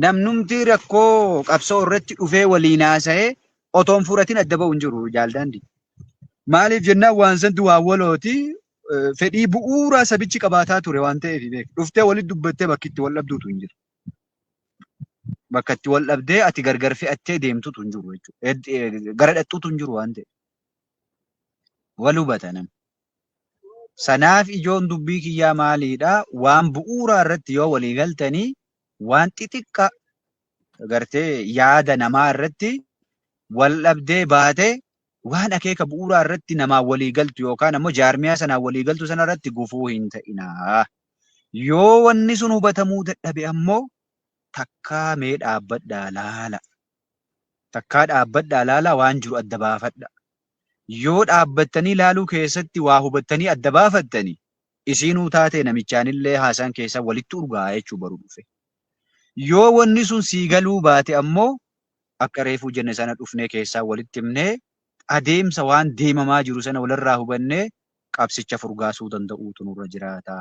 Namnumti rakkoo qabsoo irratti dhufee waliin haasa'ee otoo hin furatin adda ba'u hin jiru, Jaal Daandii. Maaliif jennaan, waan santu waan walooti, fedhii bu'uuraa sabichi qabaataa ture waan ta'eef beek. Dhuftee walitti dubbattee bakki itti wal dhabduutu hin jiru. Bakka itti wal dhabdee ati gargar fe'attee deemtutu hin jiru jechuudha. Gara dhaqxutu hin jiru waan ta'eef. Wal hubata namni. Sanaaf ijoon dubbii kiyyaa maaliidha? Waan bu'uuraa irratti yoo walii galtanii, waan xixiqqa gartee yaada namaa irratti wal dhabdee baate, waan akeeka bu'uuraa irratti namaan walii galtu yookaan ammoo jaarmiyaa sanaan walii galtu sana irratti gufuu hin ta'inaa. Yoo wanni sun hubatamuu dadhabe ammoo takkaa mee dhaabbadhaa laala. Takkaa dhaabbadhaa laala, waan jiru adda baafadha. Yoo dhaabbattanii laaluu keessatti waa hubattanii adda baafattani, isiinuu taatee namichaanillee haasaan keessan walitti urgaa'a jechuu baru dhufe. Yoo wanni sun sii galuu baate ammoo, akka reefuu jenne sana, dhufnee keessaa walitti himnee, adeemsa waan deemamaa jiru sana walirraa hubannee qabsicha furgaasuu danda'uutu nurra jiraata.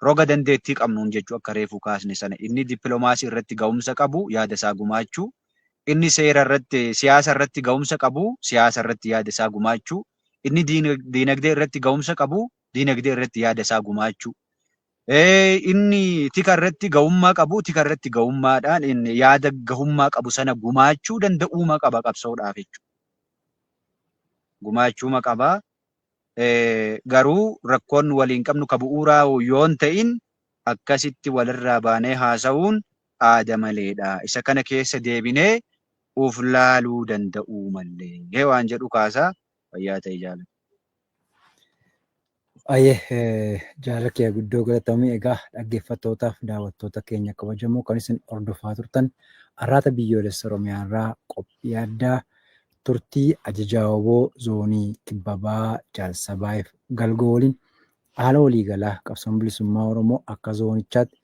Roga dandeettii qabnuun jechuu, akka reefuu kaasne sana, inni dippiloomaasii irratti ga'umsa qabu yaada isaa gumaachuu, inni seera irratti, siyaasa irratti ga'umsa qabu siyaasa irratti yaada isaa gumaachuu, inni diinagdee irratti ga'umsa qabu diinagdee irratti yaada isaa gumaachuu, inni tika irratti ga'ummaa qabu tika irratti ga'ummaadhaan inni yaada gahummaa qabu sana gumaachuu danda'uuma qaba qabsoodhaaf jechuudha. Gumaachuuma qaba. Garuu rakkoon waliin qabnu ka bu'uuraa yoon ta'in, akkasitti walirraa baanee haasa'uun aada maleedha. Isa kana keessa deebinee uf laaluu danda'uu mallee waan jedhu kaasaa, fayyaa ta'e jaalladha. Ayyee, jaala kee guddoo galatamii. Egaa dhaggeeffattootaaf daawwattoota keenya kabajamoo, kan isin hordofaa turtan Arraata Biyyoolessa Oromiyaa irraa qophii addaa turtii ajajaa WBO zoonii Kibba Bahaa Jaal Sabaayif Galgoo waliin haala waliigalaa qabsoon bilisummaa Oromoo akka zoonichaatti,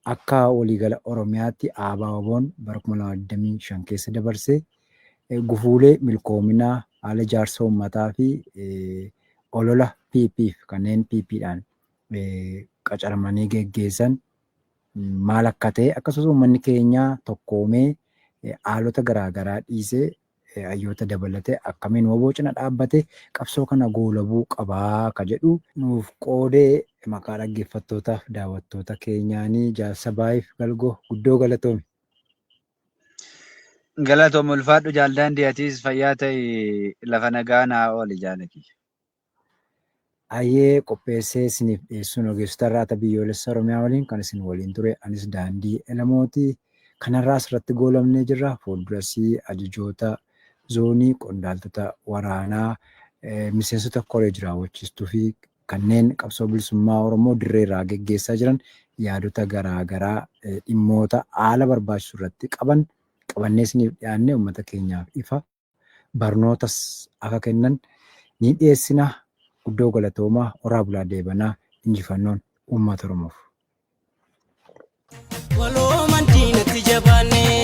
akka waliigala Oromiyaatti ABO-WBOn bara 2025 keessa dabarsee, gufuulee, milkoominaa, haala ijaarsa uummataa fi olola PP fi kanneen PPdhaan qacaramanii geggeessan maal akka ta'e, akkasumas uummanni keenya tokkoomee haalota garaagaraa dhiisee, hayyoota dabalatee, akkamiin WBO cina dhaabbate qabsoo kana goolabuu qabaa ka jedhu nuuf qoodee, maqaa dhaggeeffattootaaf daawwattoota keenyaanii Jaal Sabaayif Galgoo guddoo galatoomi. Galatoom, ulfaadhu Jaal Daandii, atiis fayyaa ta'i, lafa nagaa naa ooli, jaala kiyya. Ayyee, qopheessee isiniif dhiyeessuun ogeessota Arraata Biyyoolessa Oromiyaa waliin kan isin waliin ture anis Daandii Elamooti. Kanarraa asirratti goolabnee jirra. Fuuldurasii ajajoota zoonii, qondaaltota waraanaa, miseensota koree raawwachiistuu fi kanneen qabsoo bilisummaa Oromoo dirree irraa geggeessaa jiran yaadota garaa garaa dhimmoota haala barbaachisu irratti qaban qabannee isiniif dhiyaannee uummata keenyaaf ifa barnootas akka kennan ni dhiyeessina. Guddoo galatoomaa, horaa bulaa deebanaa, injifannoon uummata Oromoof. Walooman diinatti jabaanne.